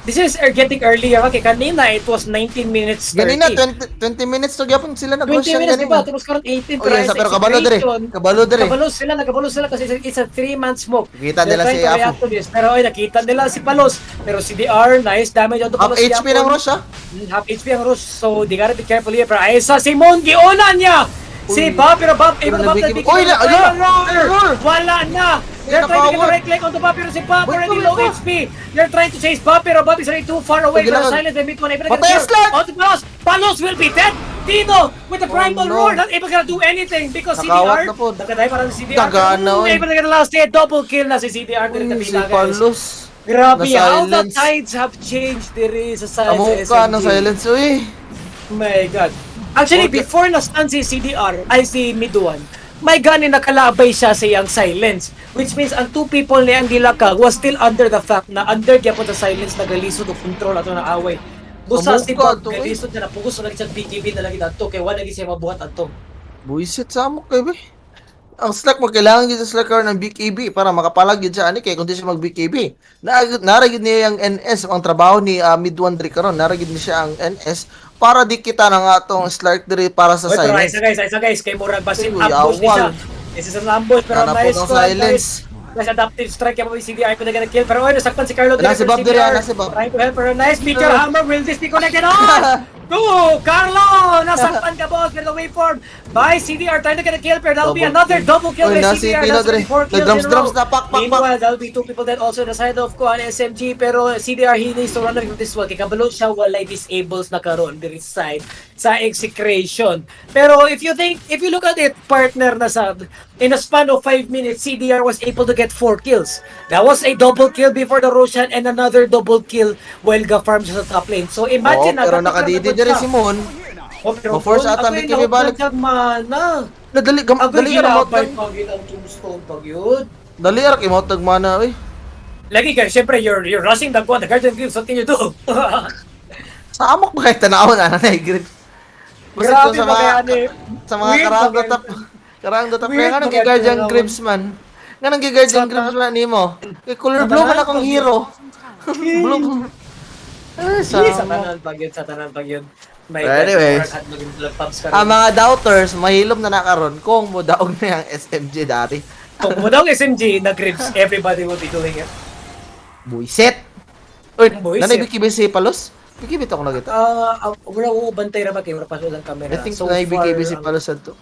this is getting earlier. Okay, kanina it was 19 minutes 30. Ganina 20 20 minutes to gyapon sila 20 nag-rush minutes, ganina. diba? Tapos karon 18. Oh, yes, pero kabalo dire. Kabalo dire. Kabalo sila, nagkabalo sila kasi it's a 3-man smoke. Nakita They're nila trying si to Afu. react to this. Pero ay, nakita nila si Palos. Pero si DR, nice damage on to Half Palos. HP ng Yapon. rush ah. Half HP ang Rush. So, they gotta be careful here. Pero ay sa Simon, giuna niya! Si Bob, pero Bob, able to Pero Bob nabigay- Uy, ala! Error! Wala na! They're trying to get the right click on the Bob, pero si Bob Wait, already wait, low wait. HP. They're trying to chase Bob, pero Bob is already too far away. Sige Pero lang. silence, they meet one. Able to Patay get ang Slark! On to Palos! Palos will be dead! Tino with the primal Oh, no. roar, not able to do anything because Nakawat CDR, na po. nakaday para sa CDR. Tagana, oy. Able to get the last hit, double kill na si CDR diri Uy, si kapila, guys. Palos. Grabe, how the Na-silence. tides have changed diri sa side Amo sa ka na SMG. silence, uy. My God. Actually, Okay. before na-stun si CDR, ay si Miduan, may gani nakalabay siya sa iyang silence. Which means, ang two people niya ang gilakag was still under the fact na under gyapon sa silence, nagalisod og control ato na away. Busa Amuka si Bob, to, eh. galisod na napugos na lagi siya BKB na lagi ato kay wala lagi siya mabuhat ato. Buisit sa amok kay be. Ang Slark mo kailangan gyud sa Slark karon ng BKB para makapalag gyud siya ani kay kung di siya mag BKB. Na nara gyud niya ang NS ang trabaho ni mid one diri karon, nara gyud ni siya ang NS para di kita na nga atong Slark diri para sa Oy, pero silence. isa guys, isa guys, kay murag basin Uy, ambush ni siya. awal. This is an ambush, pero Nanapot nice ang one, silence. guys. Nice adaptive strike yung CDR ko na gonna kill. Pero oy, nasaktan si Carlo. Ana si Bob dire, dire, ana si Bob. Trying to help her. Nice meteor hammer. Will this be connected on? Two! Carlo! Nasaktan ka, boss. Pero the waveform by CDR trying to get a kill. Pero that'll be Double another kill. double kill Oy, by nasi CDR. Tino That's dire. four kills Nag-drums, in a drums row. na, pak, pak, pak. Meanwhile, that'll be two people dead also on the side of Kuan SMG. Pero CDR, he needs to run away from this one. Kay kabalo siya, walay disables na karon diri side sa Execration. Pero if you think, if you look at it, partner na sa, in a span of 5 minutes, CDR was able to get 4 kills. That was a double kill before the Roshan and another double kill while ga-farm siya sa top lane. So imagine Oo, pero na, nakadidi diri si Moon. Oh, pero Ma-force Moon, ata, agoy, may kimi balik. nahugnad siya mana. Dali gam Agoy, dali ra mo ginabay pag yun ang tombstone pag yun. Dali ra kay mo tag mana oy. Lagi kayo, syempre, you're rushing the the Guardian Greaves, what can you do? Sa amok ba kay tanawon ana na grip. Basta Grabe sa ba mga kaya ni? sa mga Weird karang ba kaya- datap karang datap Weird kaya nga ba nang kaya Guardian tanawon? Grips man. Nga nang Guardian Grips man nimo. Kay color blue man akong hero. Blue. Ay, Sa sa tanan pag yun, sa tanan pag yun. May But anyways, ang mga doubters mahilom na nakaron kung mo daog na yung SMG dati. Kung mo daw SMG na grips, everybody will be doing it. Buisit. Uy, Buisit. nanay BKB si Palos? BKB to ako nakita. Ah, wala ko bantay ra ba kay wala pa sa camera. I think So nanay far, BKB si Palos adto.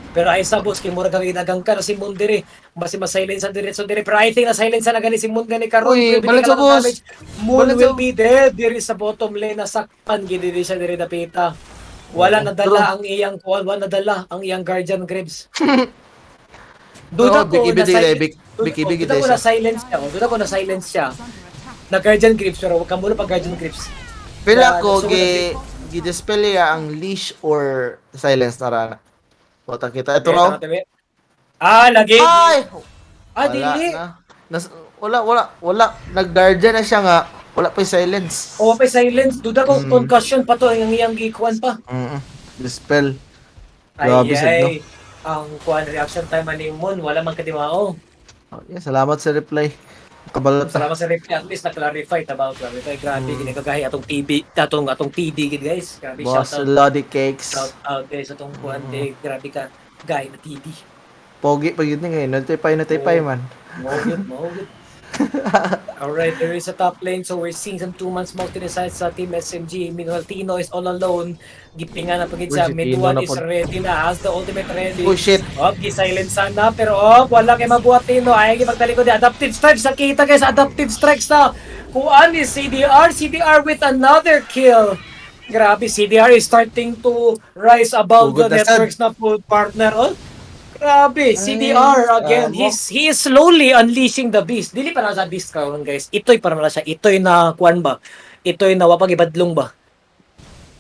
Pero ay sa boss kay murag kang ginagang ka na si Moon dire. Basi ma-silence ang diretso dire. Pero I think na silence na gani si Moon gani karon. Uy, Grabe balik ka sa lang boss. damage. Moon Balik sa- will be dead diri sa bottom lane, nasaktan gid diri siya diri dapita. Wala nadala ang iyang kuan, wala nadala ang iyang Guardian Greaves. Duda Oo, ko BKB na dire, silence. BKB Duda ko gid na siya. silence siya. Oh. Duda ko na silence siya. Na Guardian Greaves pero wag ka muna pag Guardian Greaves. Pila Na- ko nasulat gi gi-dispel niya ang leash or silence na rana. Botang kita. Ito raw. Ah, lagi. Ay! Ah, Wala dili. na. Wala, wala, wala. Nag-guardian na siya nga. Wala pa yung silence. O, pa silence. Duda ko, concussion pa to. Ang iyang gikuan pa. Dispel. Ay, Grabe, sad, no? ay. Ang kuan reaction time ani Moon, wala man kadimao. Oh, yeah, salamat sa reply. Kabalot na. Salamat sa reply. At least na-clarify about clarify. Grabe, ginagagahi atong TV, atong TD gid guys. Grabe, Boss shout out. Lodi Cakes. Shout out guys atong kuan day. Grabe ka. Guy na TD. Pogi pa yun ngayon. Notify, notify Oo. man. Mo good, mo good. Alright, there is a top lane. So we're seeing some two-man smoke to the side sa Team SMG. Meanwhile, Tino is all alone. Gipinga na pagid Uy, siya. si Mid Tino one na is pod. ready na. Has the ultimate ready. Oh shit. Oh, gi-silence sana. Pero oh, wala kay mabuhat Tino. Ay, magtalikod. Adaptive strikes. Nakita guys, adaptive strikes na. Kuan is CDR. CDR with another kill. Grabe, CDR is starting to rise above Ugod the na sad. networks na full partner. Oh, grabe, CDR again. Tama. He is slowly unleashing the beast. Dili pa na sa beast karon guys. Ito'y para na siya. Ito'y na kuan ba? Ito'y na wapag ibadlong ba?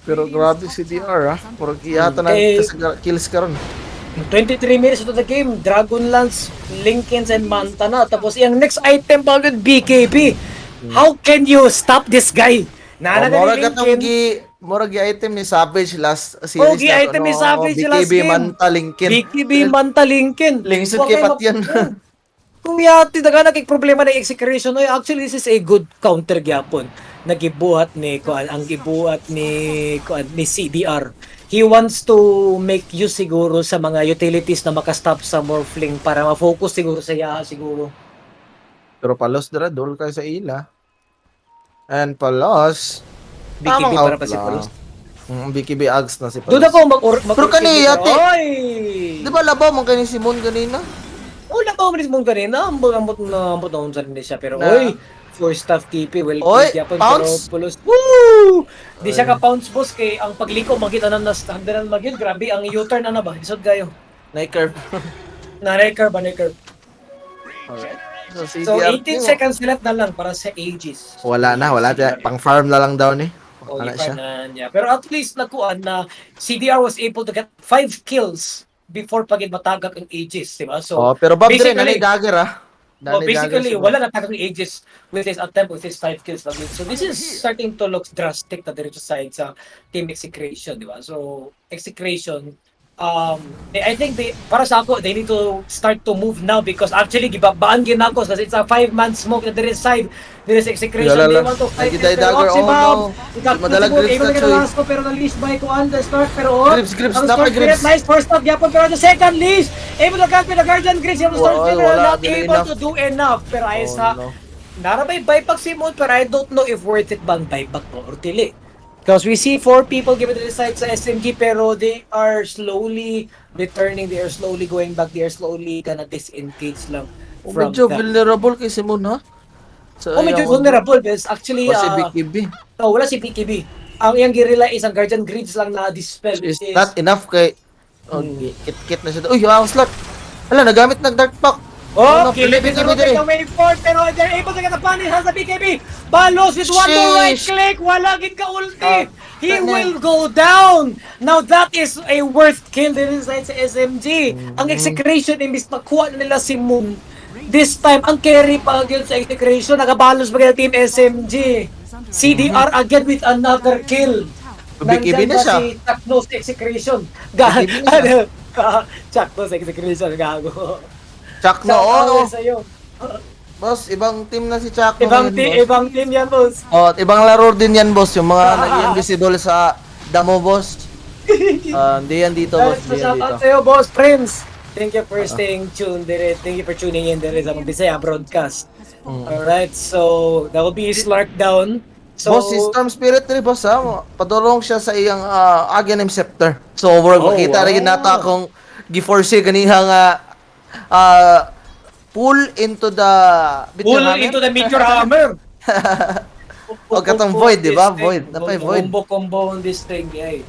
Pero grabe si DR ah. Puro iyata na Eh, kills karon. 23 minutes into the game, Dragonlance, Linken's, and Manta na. Tapos yung next item pa ulit, BKB. How can you stop this guy? Oh, Nana murag ni atong Lincoln. gi murag gi item ni Savage last series Oh, gi na to, item ni no? Savage BKB last game. Manta Lincoln. BKB, Manta, Lincoln. Lingsod Wa kay kay Patyan. Kung yati daga kay problema na Execration oy, actually this is a good counter gyapon nagibuhat ni kuan ang gibuhat ni kuan ni CDR. He wants to make use siguro sa mga utilities na makastop sa Morphling para ma-focus siguro sa iya siguro. Pero palos dira dol kay sa ila. And palos. BKB Tamang para out pa si lang. Palos. BKB Ags na si Palos. Doon ako mag Pero kani, ate. Oy! Di ba labaw man kani si Moon ganina? Wala ba umalis mong ganina? Ambot ambot na ambot na unsa rin siya pero Na. oy, force staff TP well Oy, played yapon pounce. pero pulos. Woo! Di siya ka pounce, boss, kay ang pagliko makita na nas hangganan magyud, grabe ang U-turn ana ba? Isod kayo. Nice curve. Na curve ba, curve. Alright. So, So CDR 18 seconds left na lang para sa Aegis. Wala na, wala na. Pang farm na lang daw ni. Oh, Wala siya. na niya. Pero at least nakuan na CDR was able to get 5 kills before pagid matagak ang Aegis, di ba? So Oh, pero Bob Dre, basically- nanay dagger ah. Oh, Nanay basically, dagger si Bob. wala na tagak ang Aegis with his attempt with his 5 kills lang yun. So this is starting to look drastic na diretso side sa Team Execration, di ba? So Execration, I think they, para sa ako, they need to start to move now because actually, gibabaan ginako kasi it's a 5-man smoke na dire side. There is Execration, Yala they lang. want to fight Nagitay it. Pero dagger, oh, si oh, Bob, no. Ikakto Madala si Bob, grips able na na choy. lasso, pero na-leash by kuan the Stark, pero oh, Grips, grips, ang napay Storm grips. Spirit, nice first stop gyapon, pero the second leash, able to counter the Guardian Greaves, yung Storm Wala, Spirit, wala, not dili able enough. to do enough. Pero ay Oh, sa, no. narabay buyback si Moon, pero I don't know if worth it bang buyback mo or dili. Because we see four people given to the side sa SMG pero they are slowly returning, they are slowly going back, they are slowly gonna disengage lang Oh, from medyo that. vulnerable kay si Moon ha. So, Oh, medyo vulnerable because actually, O si BKB. No, wala si BKB. Ang iyang guerrilla is ang Guardian Greaves lang na dispel. Is Which is, not enough kay. Oh, kit-kit na siya. Uy, wow, slot. Hala, nagamit ng Dark Pact. Oh, no, kill it BKB to dire. the way forward, pero they're able to get the punish has the BKB. Balos with one more right Sheesh. click, wala gid ka ulti. Ah, He tana. will go down. Now that is a worth kill din inside sa SMG. Ang Execration, imbis makuha na nila si Moon. This time, ang carry pa yun sa Execration, nakabalos pa kaya Team SMG. CDR again with another kill. BKB Nandyan na ba siya. si Chakno sa Execration? BKB na siya. Ano? Chakno sa Execration, gago. Chuck no, Shout oh, out no. sa'yo. Boss, ibang team na si Chuck no Ibang ngayon, team, boss. ibang team yan, boss. Oh, ibang laro din yan, boss. Yung mga nag-invisible sa damo, boss. Ah, hindi yan dito, boss. So, Hindi yan shout out dito. sa'yo, boss Prince. Thank you for staying tuned dire. Thank you for tuning in dire sa Bisaya broadcast. Alright, so that will be Slark down. So, Boss, si Storm Spirit rin, boss, ha? Padulong siya sa iyang Aghanim Scepter. So, overall, makita rin nata akong gi-foresee ganiha nga pull into the pull Meteor Hammer? into the Meteor Hammer. O katong Void, di ba? Void. Napay Void. Combo combo on this thing, yeah.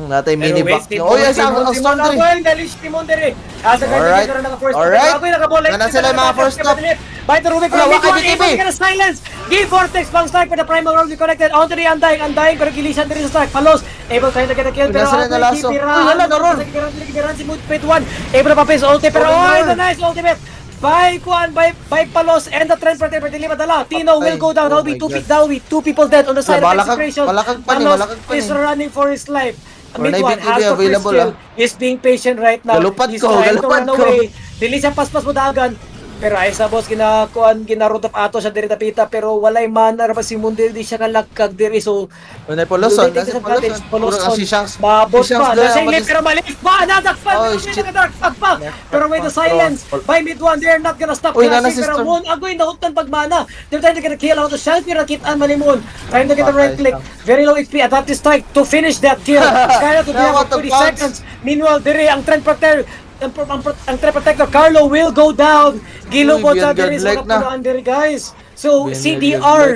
Natay mini back. Oh, yes, ang Storm Tree. Asa Alright. Alright. Nana sila yung mga first stop. By the Rubik, Wala, pero wakay BKB. silence. Give Vortex pang strike for the Primal Roar connected onto the Undying. Undying pero gilisan din sa strike. Palos, able trying to get a kill pero Nasa na nalaso. Uy, wala, Roar. Gipiran si Mood Pit 1. Able na papis ulti pero Roar. oh, the nice ultimate. By Kuan, by Palos and the Trend Protector, dili madala. Tino will go down. Oh That'll be my two God. that'll be two people dead on the side of Balakag- Execration. balakag pa ni, Palos balakag pa is ni. running for his life. Or Mid one na has BKB the first available, kill. ah. He's being patient right now. Galupad He's ko, trying to galupad run ko. away. Dili siya paspas mo dagan. Pero ay sa boss ginakuan ginarot up ato siya diri tapita pero walay mana ra pa si Mundi, di siya kalagkag diri, so Unay Poloson, do they take nasa this advantage? Poloson. Poloson. Si Shanks. Maabot Si Shanks pa. dahil Nasa ang inlit matis- pero maliit pa. Nadakpan. Oh, Pero shit. nakadark pa. Pero with the silence by mid one, they're not gonna stop Uy, nana clashing. si Pero Storm. Moon, agoy nahutan pagmana. They're trying to get a kill out of Shanks pero nakitaan man ni Moon. Trying to get the right Patay click. Shanks. Very low HP. Adaptive strike to finish that kill. Skylar to be Now, about what the 30 fuck? seconds. Meanwhile, dire ang Trend Protector ang Trend Protector Carlo will go down. Gilubot Uy, sa beyond dire sa godlike na. kapulaan dire, guys. So Beyond CDR,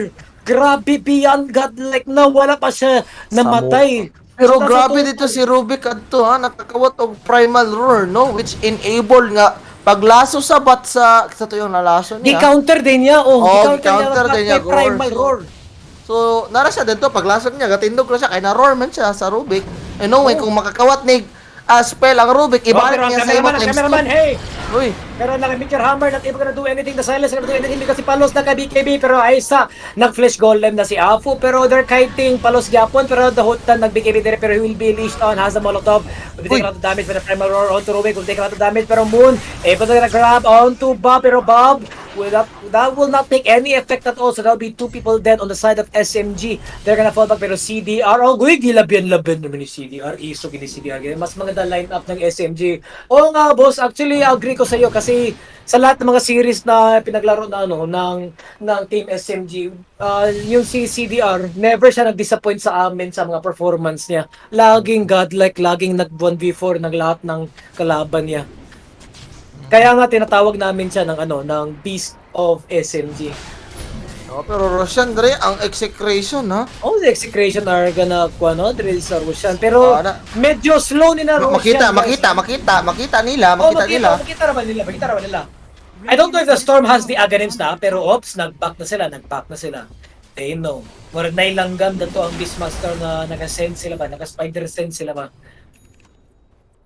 grabe, beyond godlike na, wala pa siya namatay. Pero So, nasa grabe total- dito si Rubik adto ha, nakakawat og Primal Roar, no, which enable nga paglaso sa bat sa tuyong nalaso niya. Di-counter din niya, oh. Oh, Di-counter gi-counter niya, din niya, may Primal roar. Roar. So, nara siya dito paglaso niya, gatindog ra siya kay na roar man siya sa Rubik. And no way kung makakawat ni spell ang Rubik, Oh, ibalik pero ang niya sa imo cameraman, ang times cameraman, two. hey! Uy, Pero naka Meteor Hammer, not able gonna do anything. The silence gonna do anything because si Palos naka BKB. Pero ay sa nag-flash golem na si Afu. Pero they're kiting Palos gyapon. Pero the Hutan nag BKB dire. Pero he will be leashed on. Has the Molotov. Will be taking Uy. a lot of damage by the Primal Roar onto Rubik. Will take a lot of damage. Pero Moon able to gonna grab onto Bob. Pero Bob Well, that will not take any effect at all. So that'll be two people dead on the side of SMG. They're gonna fall back, pero CDR, oh, guy, gilabyan-labyan naman ni CDR. Iso gini CDR. Mas maganda line up ng SMG. Oo nga, boss. Actually, agree ko sa iyo kasi sa lahat ng mga series na pinaglaro na ano ng Team SMG, yung si CDR, never siya nag-disappoint sa amin sa mga performance niya. Laging godlike, laging nag 1v4 ng lahat ng kalaban niya. Kaya nga tinatawag namin siya ng ano, ng Beast of SMG. Oh, pero Roshan dre, ang Execration, ha? Oh, the Execration are gonna kuano, drill sa Roshan. Pero Ah, medyo slow ni na Roshan, Makita, guys. Makita, makita, makita nila, Oh, makita makita, nila. Makita naman nila, makita naman nila. I don't know if the Storm has the Aghanims na, pero ops, nag-back na sila, nag-back na sila. They know. Murag nailanggam na to ang Beastmaster na naka-sense sila ba, naka-spider sense sila ba.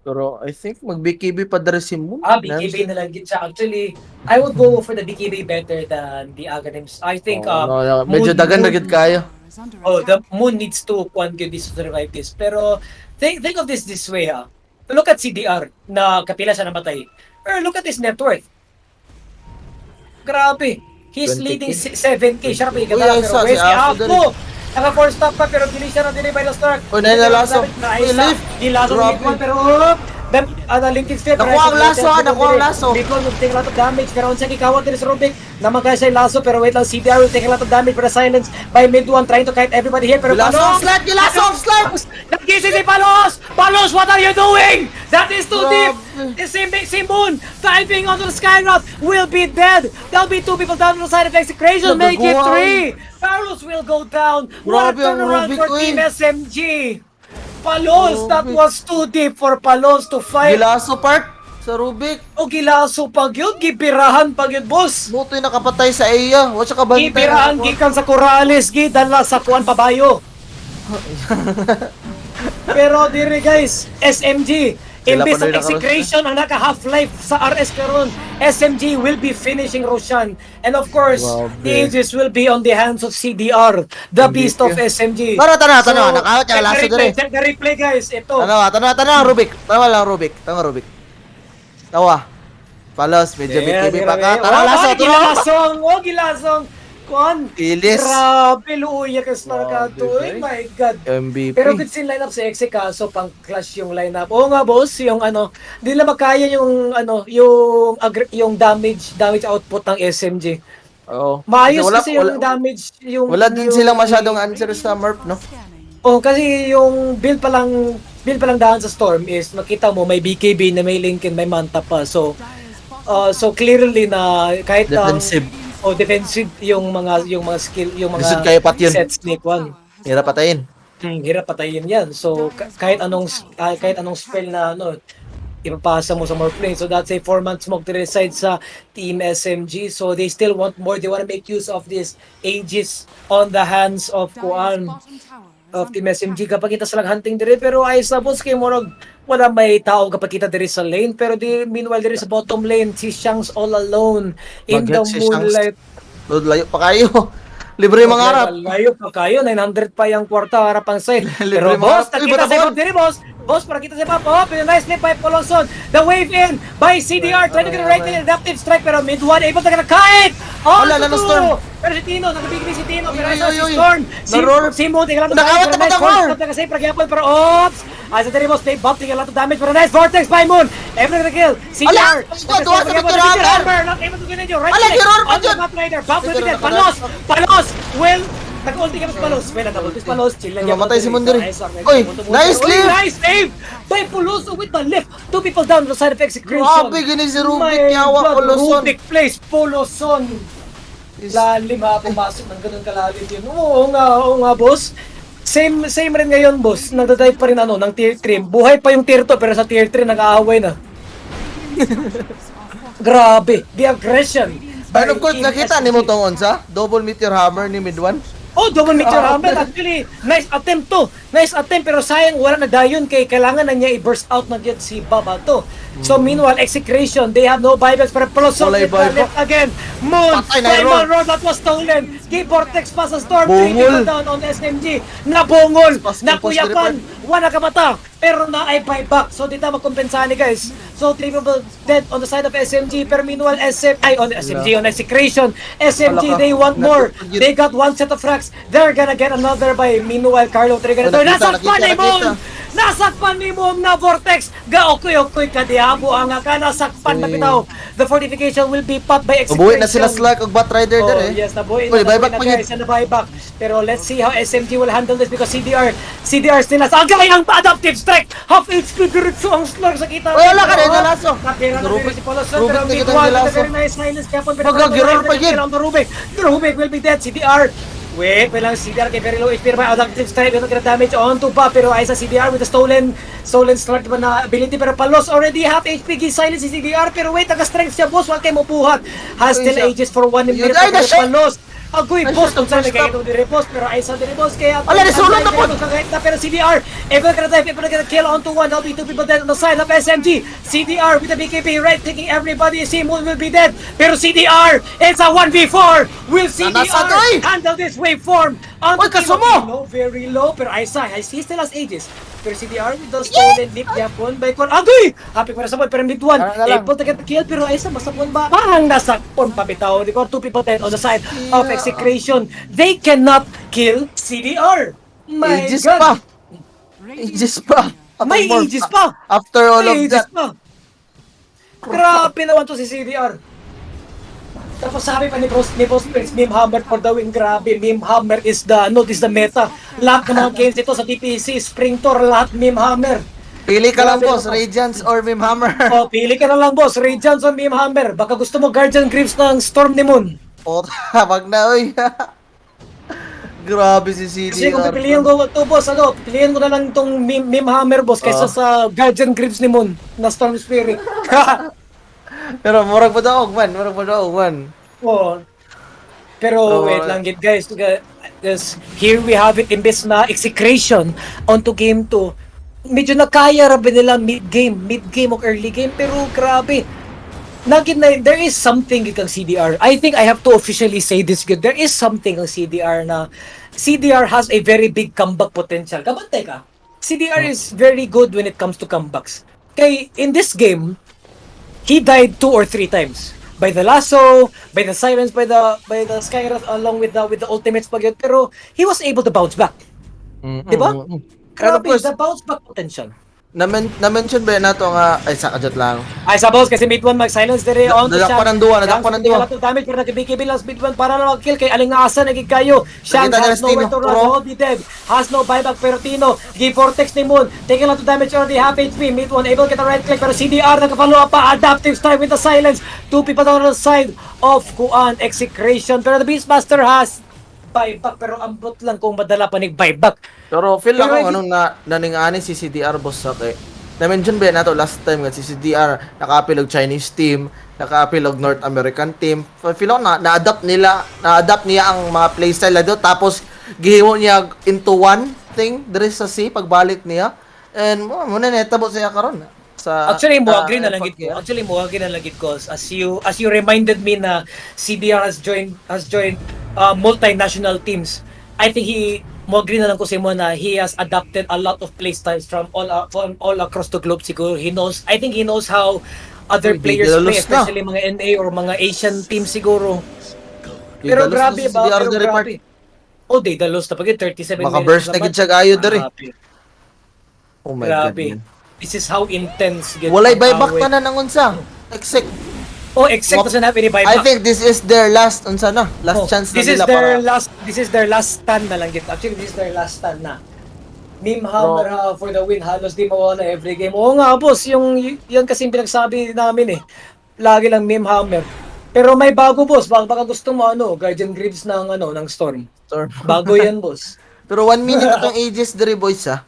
Pero I think mag-BKB pa dre si Moon. Ah, BKB na lang gid siya. Actually, I would go for the BKB better than the Aghanims. I think, Oh, no, medyo dagan na gid kayo. Oh, the Moon needs to kwan gyud this to survive this. Pero think of this this way, ha. Look at CDR na kapila siya namatay. Pero look at his net worth. Grabe. He's 20K. Leading 7K. Siya pa Uy, pero ay, sa, where's si si Apo Apo? Naka 4 stop pa pero dili siya na dili by the Stark. Uy, nailaso. Uy, lift. Gilaso Grabe. ni pero oh, then Linkin Sphere. Nakuha ang laso, ah, nakuha ang laso. Bicol will take a lot of damage pero unsa gikawat diri sa Rubik naman kaya siya laso, pero wait lang, CDR will take a lot of damage pero silence by mid one trying to kite everybody here, pero Gilaso ang slot, gilaso ang slot! Nagkisi si Palos! Palos, what are you doing? That is too deep! Grabe. Si Moon diving onto the Skyrock will be dead! There'll be two people down on the side of Execration. Make it Nagaguhan. Three! Palos will go down! What a Grabe ang turnaround Rubik, for uy. Team SMG! Palos, that Grabe. Was too deep for Palos to fight. Gilaso part sa Rubik. O gilaso pag yun, gibirahan pag yun, boss. Muto'y nakapatay sa iya. Wa siya kabantay. Gibirahan gikan sa Corrales, gidala sa kuan pabayo. Pero dire guys, SMG, Sila imbes pa ng na yung Execration ang naka half-life sa RS karon, SMG will be finishing Roshan. And of course, Grabe. the Aegis will be on the hands of CDR, the beast of SMG. Tara, tara, tara, nakawat niya, Check the laso replay, dire. check the replay, guys. Ito. Tanawa, tanawa, tanawa, Rubik. Tanawa lang, Rubik. Tanawa, Rubik. Tawa. Palos, medyo BKB pa ka. Tara, Oh, laso, oh, tara. gilasong, oh, gilasong. Kuan. Ilis. Grabe, luya ka sa Grabe, to. Oh guys. my God. MVP. Pero good sin lineup sa Exe kaso pang clash yung lineup. Oo nga, boss, yung ano, di nila makaya yung ano, yung damage output ng SMG. Oo. Maayos wala, kasi yung wala, damage yung wala din yung, silang masyadong answer sa Morph, no? Oh, kasi yung build pa lang daan sa Storm is makita mo may BKB na may Linken, may Manta pa. So clearly na kahit ang Defensive. Oh, defensive yung mga skill, yung mga Lisod kayo pat yun. Sets ni Kwan. Hirap patayin. Hirap patayin yan. So kahit anong spell na ano ipapasa mo sa Morphling. So that's a 4-man smoke to the side sa Team SMG. So they still want more. They want to make use of this Aegis on the hands of Kuan of Team SMG kapag kita silang hunting dire, pero ay sa boss kay murag wala may tao kapag kita dire sa lane, pero di meanwhile dire sa bottom lane si Shanks all alone in the Mag-hit si Shanks. moonlight. Lord, layo pa kayo. Libre mga harap. Layo pa kayo, 900 pa yung kwarta harap ang side. Libre Pero mga boss, harap. Uy, nakita sa batabon! ibang diri, boss. Boss, para kita sa papa. Oh, pero nice flip by Poloson. The wave in by CDR. Trying to get the right in adaptive strike pero mid one able to get a kite. Oh, Wala, lalo Storm. Pero si Tino, nakabigli si Tino. Pero Uy, ito uy, si uy. Storm. Si, Naror. si Moon, tingnan lang. Nakawat na Nice patagor! force kasi pagyapon pero oops. Ay sa diri, boss, they bumped a lot of damage pero nice vortex by Moon. Every the kill. CDR. Ala! Duha sa Victor Hammer! Not able to continue. Right Ala, click Gerard pa on the dyan! map rider. Bump with Gerard it. Palos! Palos! Will nag-ulti ka mas Palos. Well, double this Palos. Chill lang. Mamatay si Mundiri. Oy, nice Uy, lift! nice save! By Poloso with the lift. Two people down on the side of Execration. Grabe, gini si Rubik, My yawa, God, Poloson. Rubik plays Poloson. Lalim ha, pumasok ng ganun kalalim yun. Oo nga, boss. Same same rin ngayon, boss. Nagda-dive pa rin ano, ng tier 3. Buhay pa yung tier 2 pero sa tier 3 nag-aaway na. Grabe, the aggression And of course, by Team nakita SMG. ni mo tong unsa? Double Meteor Hammer ni Midwan. Oh, double Meteor Hammer. Actually, nice attempt to. Nice attempt pero sayang wala na dayon kay kailangan na niya i-burst out na gyud si Baba to. So meanwhile, Execration, they have no buybacks pero Poloson Walay with the buyback. left again. Moon, Patay na Primal roar. Roar that was stolen. Key Vortex pa sa Storm. Three Bungol. people down on SMG. Nabungol, Pas- nakuyapan. Wala ka mata. Pero na ay buyback. So di ta magkumpensahan ni guys. So three people dead on the side of SMG. Pero meanwhile SM ay on SMG on Execration. SMG, Wala ka. they want more. They got one set of racks. They're gonna get another by meanwhile Carlo Trigger. Oh, nakita, Nasakpan nakita, ni Moon! nakita. Nasakpan ni Moon na Vortex! Gaokoy-okoy kadiabo ang ka nasakpan na Sí. bitaw. The fortification will be popped by Execration. Mabuhi na sila Slark og Batrider Oh, there eh. yes, nabuhi Uy, na, nabuhi buyback na pa yun. guys, na buyback. Pero let's see how SMG will handle this because CDR still has agay ang adaptive strike. Half HP diretso ang Slark sa kita. Uy, wala ka rin, nalaso. Napira na Rubik- si Polosan, Rubik pero na mid kita one with a nilaso. very nice silence. Kaya po, Magagirol pa yun. On the Rubik. The Rubik will be dead. CDR. Wait, wait lang, CDR kay very low HP pa. Adaptive strike, ito kaya damage on to pa. Pero ay sa CDR with the stolen Slark ba na ability. Pero Palos already half HP. Gi-silence si CDR. Pero wait, naka-strength siya, boss. Wala kayo mabuhat. Has Uy, still siya. ages for 1 Yun, minute. ay, Pero na-shot! Palos. Agoy, Ay, boss, shot, kung saan first nagkaya itong dire-boss, pero ay sa dire-boss, kaya Ala, nisulot na po! na pero CDR, able ka na dive, able ka kill onto one, that'll be two people dead on the side of SMG. CDR with the BKB right, taking everybody, Simon will be dead, pero CDR, it's a 1v4! Will CDR Nanasa, oy! handle this waveform? Onto Oy, kasumo! Tino, very low, pero Isa, he still has ages. Pero CDR with the stolen leap yapon by Kon. Agoy! Happy para sa point, pero mid one, Parang na lang. able to get the kill, pero Isa, masapon ba? Parang nasakpon pa bitaw. Di ko, two people dead on the side of Execration. They cannot kill CDR. My Aegis God. pa. Aegis pa. Atong May morph. Aegis pa. After all May of Aegis that. pa. Grabe naman to si CDR. Tapos sabi pa ni Boss Prince, Meme Hammer for the win. Grabe, Meme Hammer is the, ano, is the meta. Lahat ng mga games ito sa TPC, Spring Tour, lahat Meme Hammer. Pili ka lang, Grabe boss, naman. Radiance or Meme Hammer. Oh, pili ka na lang, boss. Radiance o Meme Hammer. Baka gusto mo Guardian Greaves ng Storm ni Moon. Puta, wag na, oy. Grabe si CDR. Kasi kung pipiliin ko to, boss, ano, pipiliin ko na lang itong Meme Hammer, boss, kaysa sa Guardian Greaves ni Moon na Storm Spirit. Pero murag pa daw man, murag pa daw man. Oh. Pero Oh. wait lang gid guys. Yes, here we have it, imbes na Execration onto game 2. Medyo nakaya ra ba nila mid game o early game, pero grabe. Nagin na there is something gid kang CDR. I think I have to officially say this good. There is something ang CDR na CDR has a very big comeback potential. Kabantay ka. CDR is very good when it comes to comebacks. Kay in this game, he died two or three times by the lasso, by the silence, by the Skywrath along with the ultimates pag yun. Pero he was able to bounce back. Diba? And of Grabe, course, the bounce back potential. na-mention ba nato nga, ay sa kajat lang. Ay, sa boss, kasi mid one mag-silence dire on to Nadakpan ng duwa, nadakpan ng duwa. A lot of damage, pero nag-BKB lang mid one para lang mag-kill kay aling naasa naging kayo. Shang Nakita has niya si nowhere Tino. to run, Pro. will be dead. Has no buyback pero Tino, give vortex ni Moon. Taking a lot of damage already, half HP. Mid one able to get a right click pero CDR nagka-follow up pa. Adaptive strike with the silence. Two people down on the side of Kuan Execration. Pero the Beastmaster has buyback pero ambot lang kung madala pa ni buyback. Pero feel Pero ako anong na naningani si CDR, boss, sa kay. Na-mention ba nato last time nga si CDR naka-apil og Chinese team, naka-apil og North American team. Feel ako na na-adapt nila, na-adapt niya ang mga playstyle na do, tapos gihimo niya into one thing diri sa C pagbalik niya. And mo na netabo siya karon sa Actually, mo sa agree na lang gid ko. Actually, mo agree na lang gid ko as you reminded me na CDR has joined multinational teams. I think he mo agree na lang ko sa imo na he has adapted a lot of playstyles from all across the globe siguro. He knows I think he knows how other Uy, di players play, dalos na. especially mga NA or mga Asian teams siguro. Pero Dalos na grabe si ba? CDR Pero diri part. grabe. Oh, they dalos na pag 37 minutes Maka-burst na gid siya kayo diri. Grabe. Oh my Grabe. God, man. This is how intense gid Walay ang buyback away. tanan ang unsa. Exec. Oh, Exec doesn't have any buyback. I think this is their last unsa na, last Oh, chance na this is nila their para last this is their last stand na lang gid. Actually, this is their last stand na. Meme Hammer ha, for the win. Halos di mawala every game. Oo nga, boss, yung yan kasi yung pinagsabi namin eh. Lagi lang Meme Hammer. Pero may bago, boss, baka gusto mo ano, Guardian Greaves ng ano, ng Storm. Storm. Bago yan, boss. Pero 1 minute atong Aegis diri, boys, ah.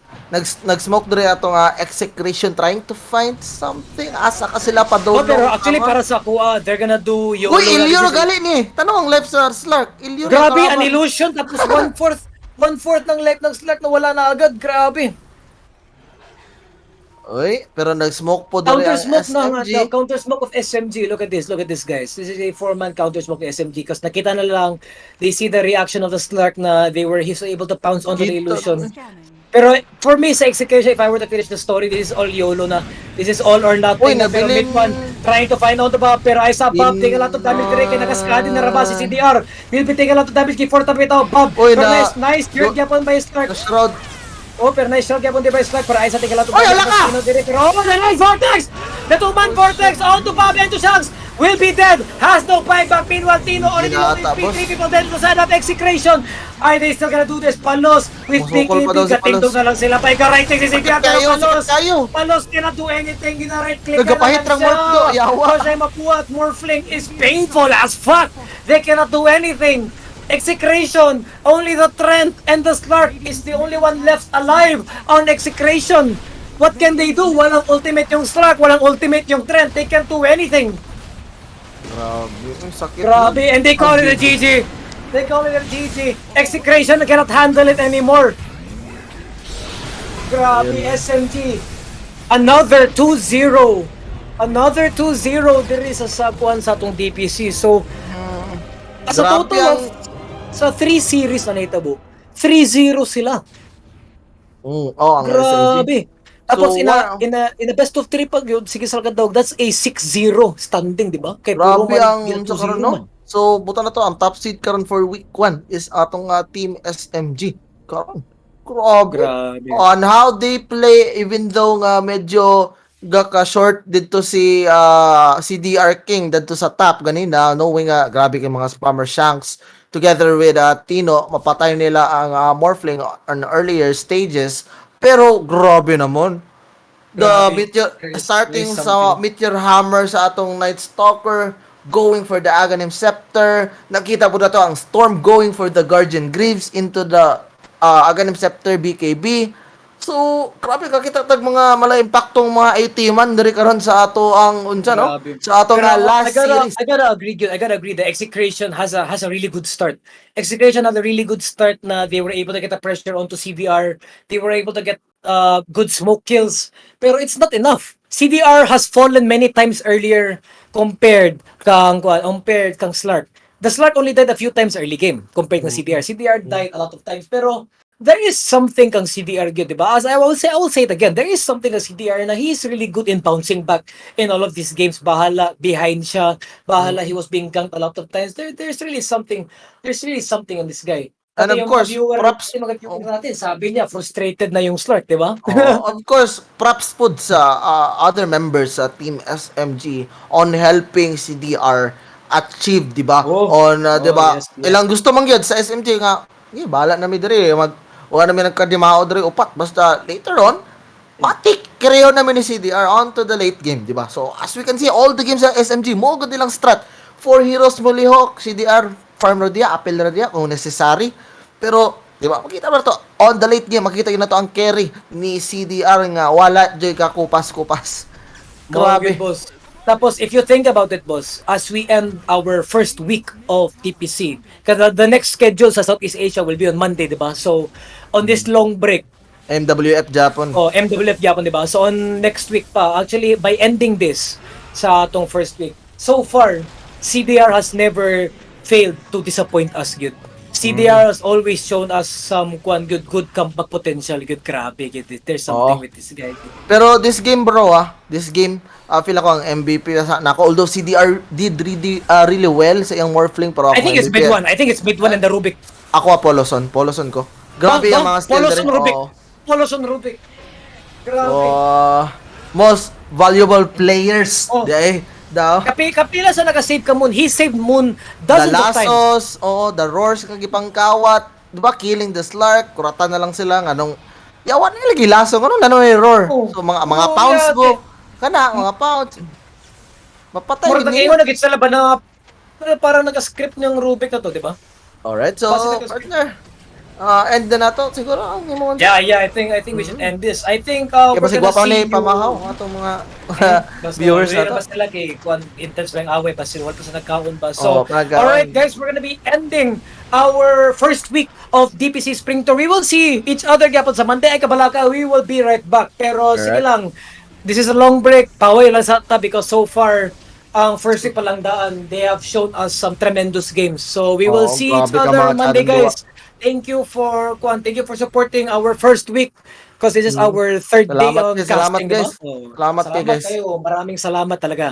Nag-smoke diri atong Execration trying to find something. Asa ka sila pa Oh, pero actually para sa kuha, they're gonna do YOLO. Uy, na Ilyo this is- gali ni. Tanong ang left sa Slark. Ilyo Grabe, an illusion tapos one-fourth ng life ng Slark na wala na agad. Grabe. Uy, pero nag-smoke po diri Counter ang smoke na nga SMG. daw. Counter smoke of SMG. Look at this, guys. This is a four-man counter smoke of SMG because nakita na lang, they see the reaction of the Slark na they were he's able to pounce onto the Dito. illusion. Pero for me, sa Execration, if I were to finish the story, this is all YOLO na. This is all or nothing Uy, na. Pero nabilin. Mid one, trying to find out the Bob. Pero ay sa Bob, take a lot of damage dire kay nakaskadi na raba si CDR. Will be taking a lot of damage kay Forta bitaw Bob. Uy, Pero nice, nice. Good gyapon by Slark. The shroud. Oh, pero nice shot gyapon di by Slark. Pero ay sa take a lot of Uy, damage. ala ka! Sino dire? Pero oh, the nice Vortex! The two-man Vortex on to Bob and to Shanks! Will be dead! Has no buyback. Meanwhile, Tino already low Binata, HP. Boss. Three people dead to side of Execration. Are they still gonna do this? Palos with Musukol BKB. Pa daw si Katindog Palos. na lang sila. Pa right click si CDR. Pero Kayo, Palos, sakit kayo. Palos cannot do anything. Gina-right click Nagapahit na lang rang morph do, siya. yawa. Jose Mapuat, Morphling is painful as fuck. They cannot do anything. Execration, only the Trent and the Slark is the only one left alive on Execration. What can they do? Walang ultimate yung Slark, walang ultimate yung Trent. They can't do anything. Grabe, ang sakit. Grabe, and they call it a GG. They call it a GG. Execration cannot handle it anymore. Grabe, SMG. Another 2-0. Another 2-0 diri sa kuan sa atong DPC. So, as a Grabe total of sa 3 series na nahitabo, 3-0 sila. Oh, ang SMG. Grabe. Tapos So, in a, in a best of 3 pag yun, sige sa dog, that's a 6-0 standing, di ba? Kay puro Grabe man ang gina sa karon 2-0 no. man. So buta na to ang top seed karon for week 1 is atong team SMG. Karon. Grabe. Grabe. On how they play, even though nga medyo gaka short dito si DR King dito sa top ganina, knowing nga grabe kay mga spammer Shanks together with Tino, mapatay nila ang Morphling on earlier stages, pero grabe naman the Grabe. Meteor starting There is sa something. Meteor Hammer sa atong Night Stalker, going for the Aghanim Scepter. Nakita po na to ang Storm going for the Guardian Greaves into the Aghanim Scepter BKB. So grabe ka kita tag mga mala impaktong mga 80 man diri karon sa ato ang unsa no Grabe. sa atong Pero last I gotta, series. I gotta agree, gyud. I gotta agree. The Execration has a really good start. Execration had a really good start na they were able to get the pressure onto CDR. They were able to get good smoke kills. Pero it's not enough. CDR has fallen many times earlier compared kang Slark. The Slark only died a few times early game compared kang CDR. CDR died a lot of times, pero there is something kang CDR gyud, di ba? As I will say it again, there is something kang CDR na he is really good in bouncing back in all of these games. Bahala behind siya, bahala he was being ganked a lot of times. There's really something on this guy. And Pati of yung course, viewer, props yung mga viewer natin, sabi niya, frustrated na yung Slark, di ba? Oh, of course, props pud sa other members sa Team SMG on helping CDR achieve, di ba? Oh. On di Oh, ba? yes. Ilang gusto man gyud sa SMG nga, "Ye, bahala na mi diri, mag wala na mi nagkadimao diri upat, basta later on matik creo namin ni CDR on to the late game," di ba? So as we can see, all the games sa SMG mo gud nilang strat. Four heroes mo lihok, CDR farm ra diya, apel ra diya kung necessary. Pero di ba, makita mo na to on the late game, makita yun na to ang carry ni CDR nga wala joy kakupas-kupas. Grabe, Grabe. Boss. Tapos, if you think about it, boss, as we end our first week of DPC, kasi the next schedule sa Southeast Asia will be on Monday, di ba? So, on this long break, MWF Japan. Oh, MWF gyapon, di ba? So, on next week pa, actually, by ending this sa atong first week, so far, CDR has never failed to disappoint us, gyud. CDR has always shown us some kwan good good comeback potential, good. Grabe, gyud. There's something Oo. With this guy. Pero this game, bro, this game, feel ako ang MVP na sa nako, although CDR did really really well sa iyang Morphling, pero ako I think it's MVP, mid one. I think it's mid one and the Rubik. Ako Poloson, Poloson ko. Grabe Ba- ang ba? mga steal Poloson diri. Rubik. Oo. Poloson Rubik. Grabe. Oh, most valuable players. Oh. Di ay, daw. Kapila sa naka-save ka Moon. He saved Moon The dozens of times. Lassos, oo, the Roars nga gipangkawat, di ba, killing the Slark, kuratan na lang sila nganong yawan nila lagi laso ngano na may roar. Oh. So mga Oh, pounds yeah, mo. Kana mga pounds. Mapatay Murag gid niya. nag-ingon na gid sila ba na parang naka-script niyang Rubik na to, di ba? Alright, so Basta naka-script. partner. End na nato siguro ang imong Yeah, I think we should end this. I think Kaya we're basig gonna gwapa see ni you. pamahaw atong mga Basta, viewers na na to. Basta lagi, kuan intense lang away, basta wala pa sa nagkaon ba. Oo, So, nagkaon. Alright guys, we're gonna be ending our first week of DPC Spring Tour. We will see each other gyapon sa Monday. Ay kabalaka, we will be right back. Pero sige Alright. lang, this is a long break. Paway lang sa ta because so far, ang first week pa lang daan, they have shown us some tremendous games. So we will Oo, see each grabe ka other mga Monday, chadong duwa. Guys. Thank you for supporting our first week because this is our third day Salamat, on guys. Salamat, casting, di ba? guys. Oh, Salamat kay guys. Kayo. Maraming salamat talaga.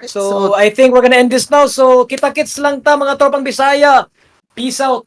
So, I think we're gonna end this now. So, kita-kits lang ta, mga tropang Bisaya. Peace out.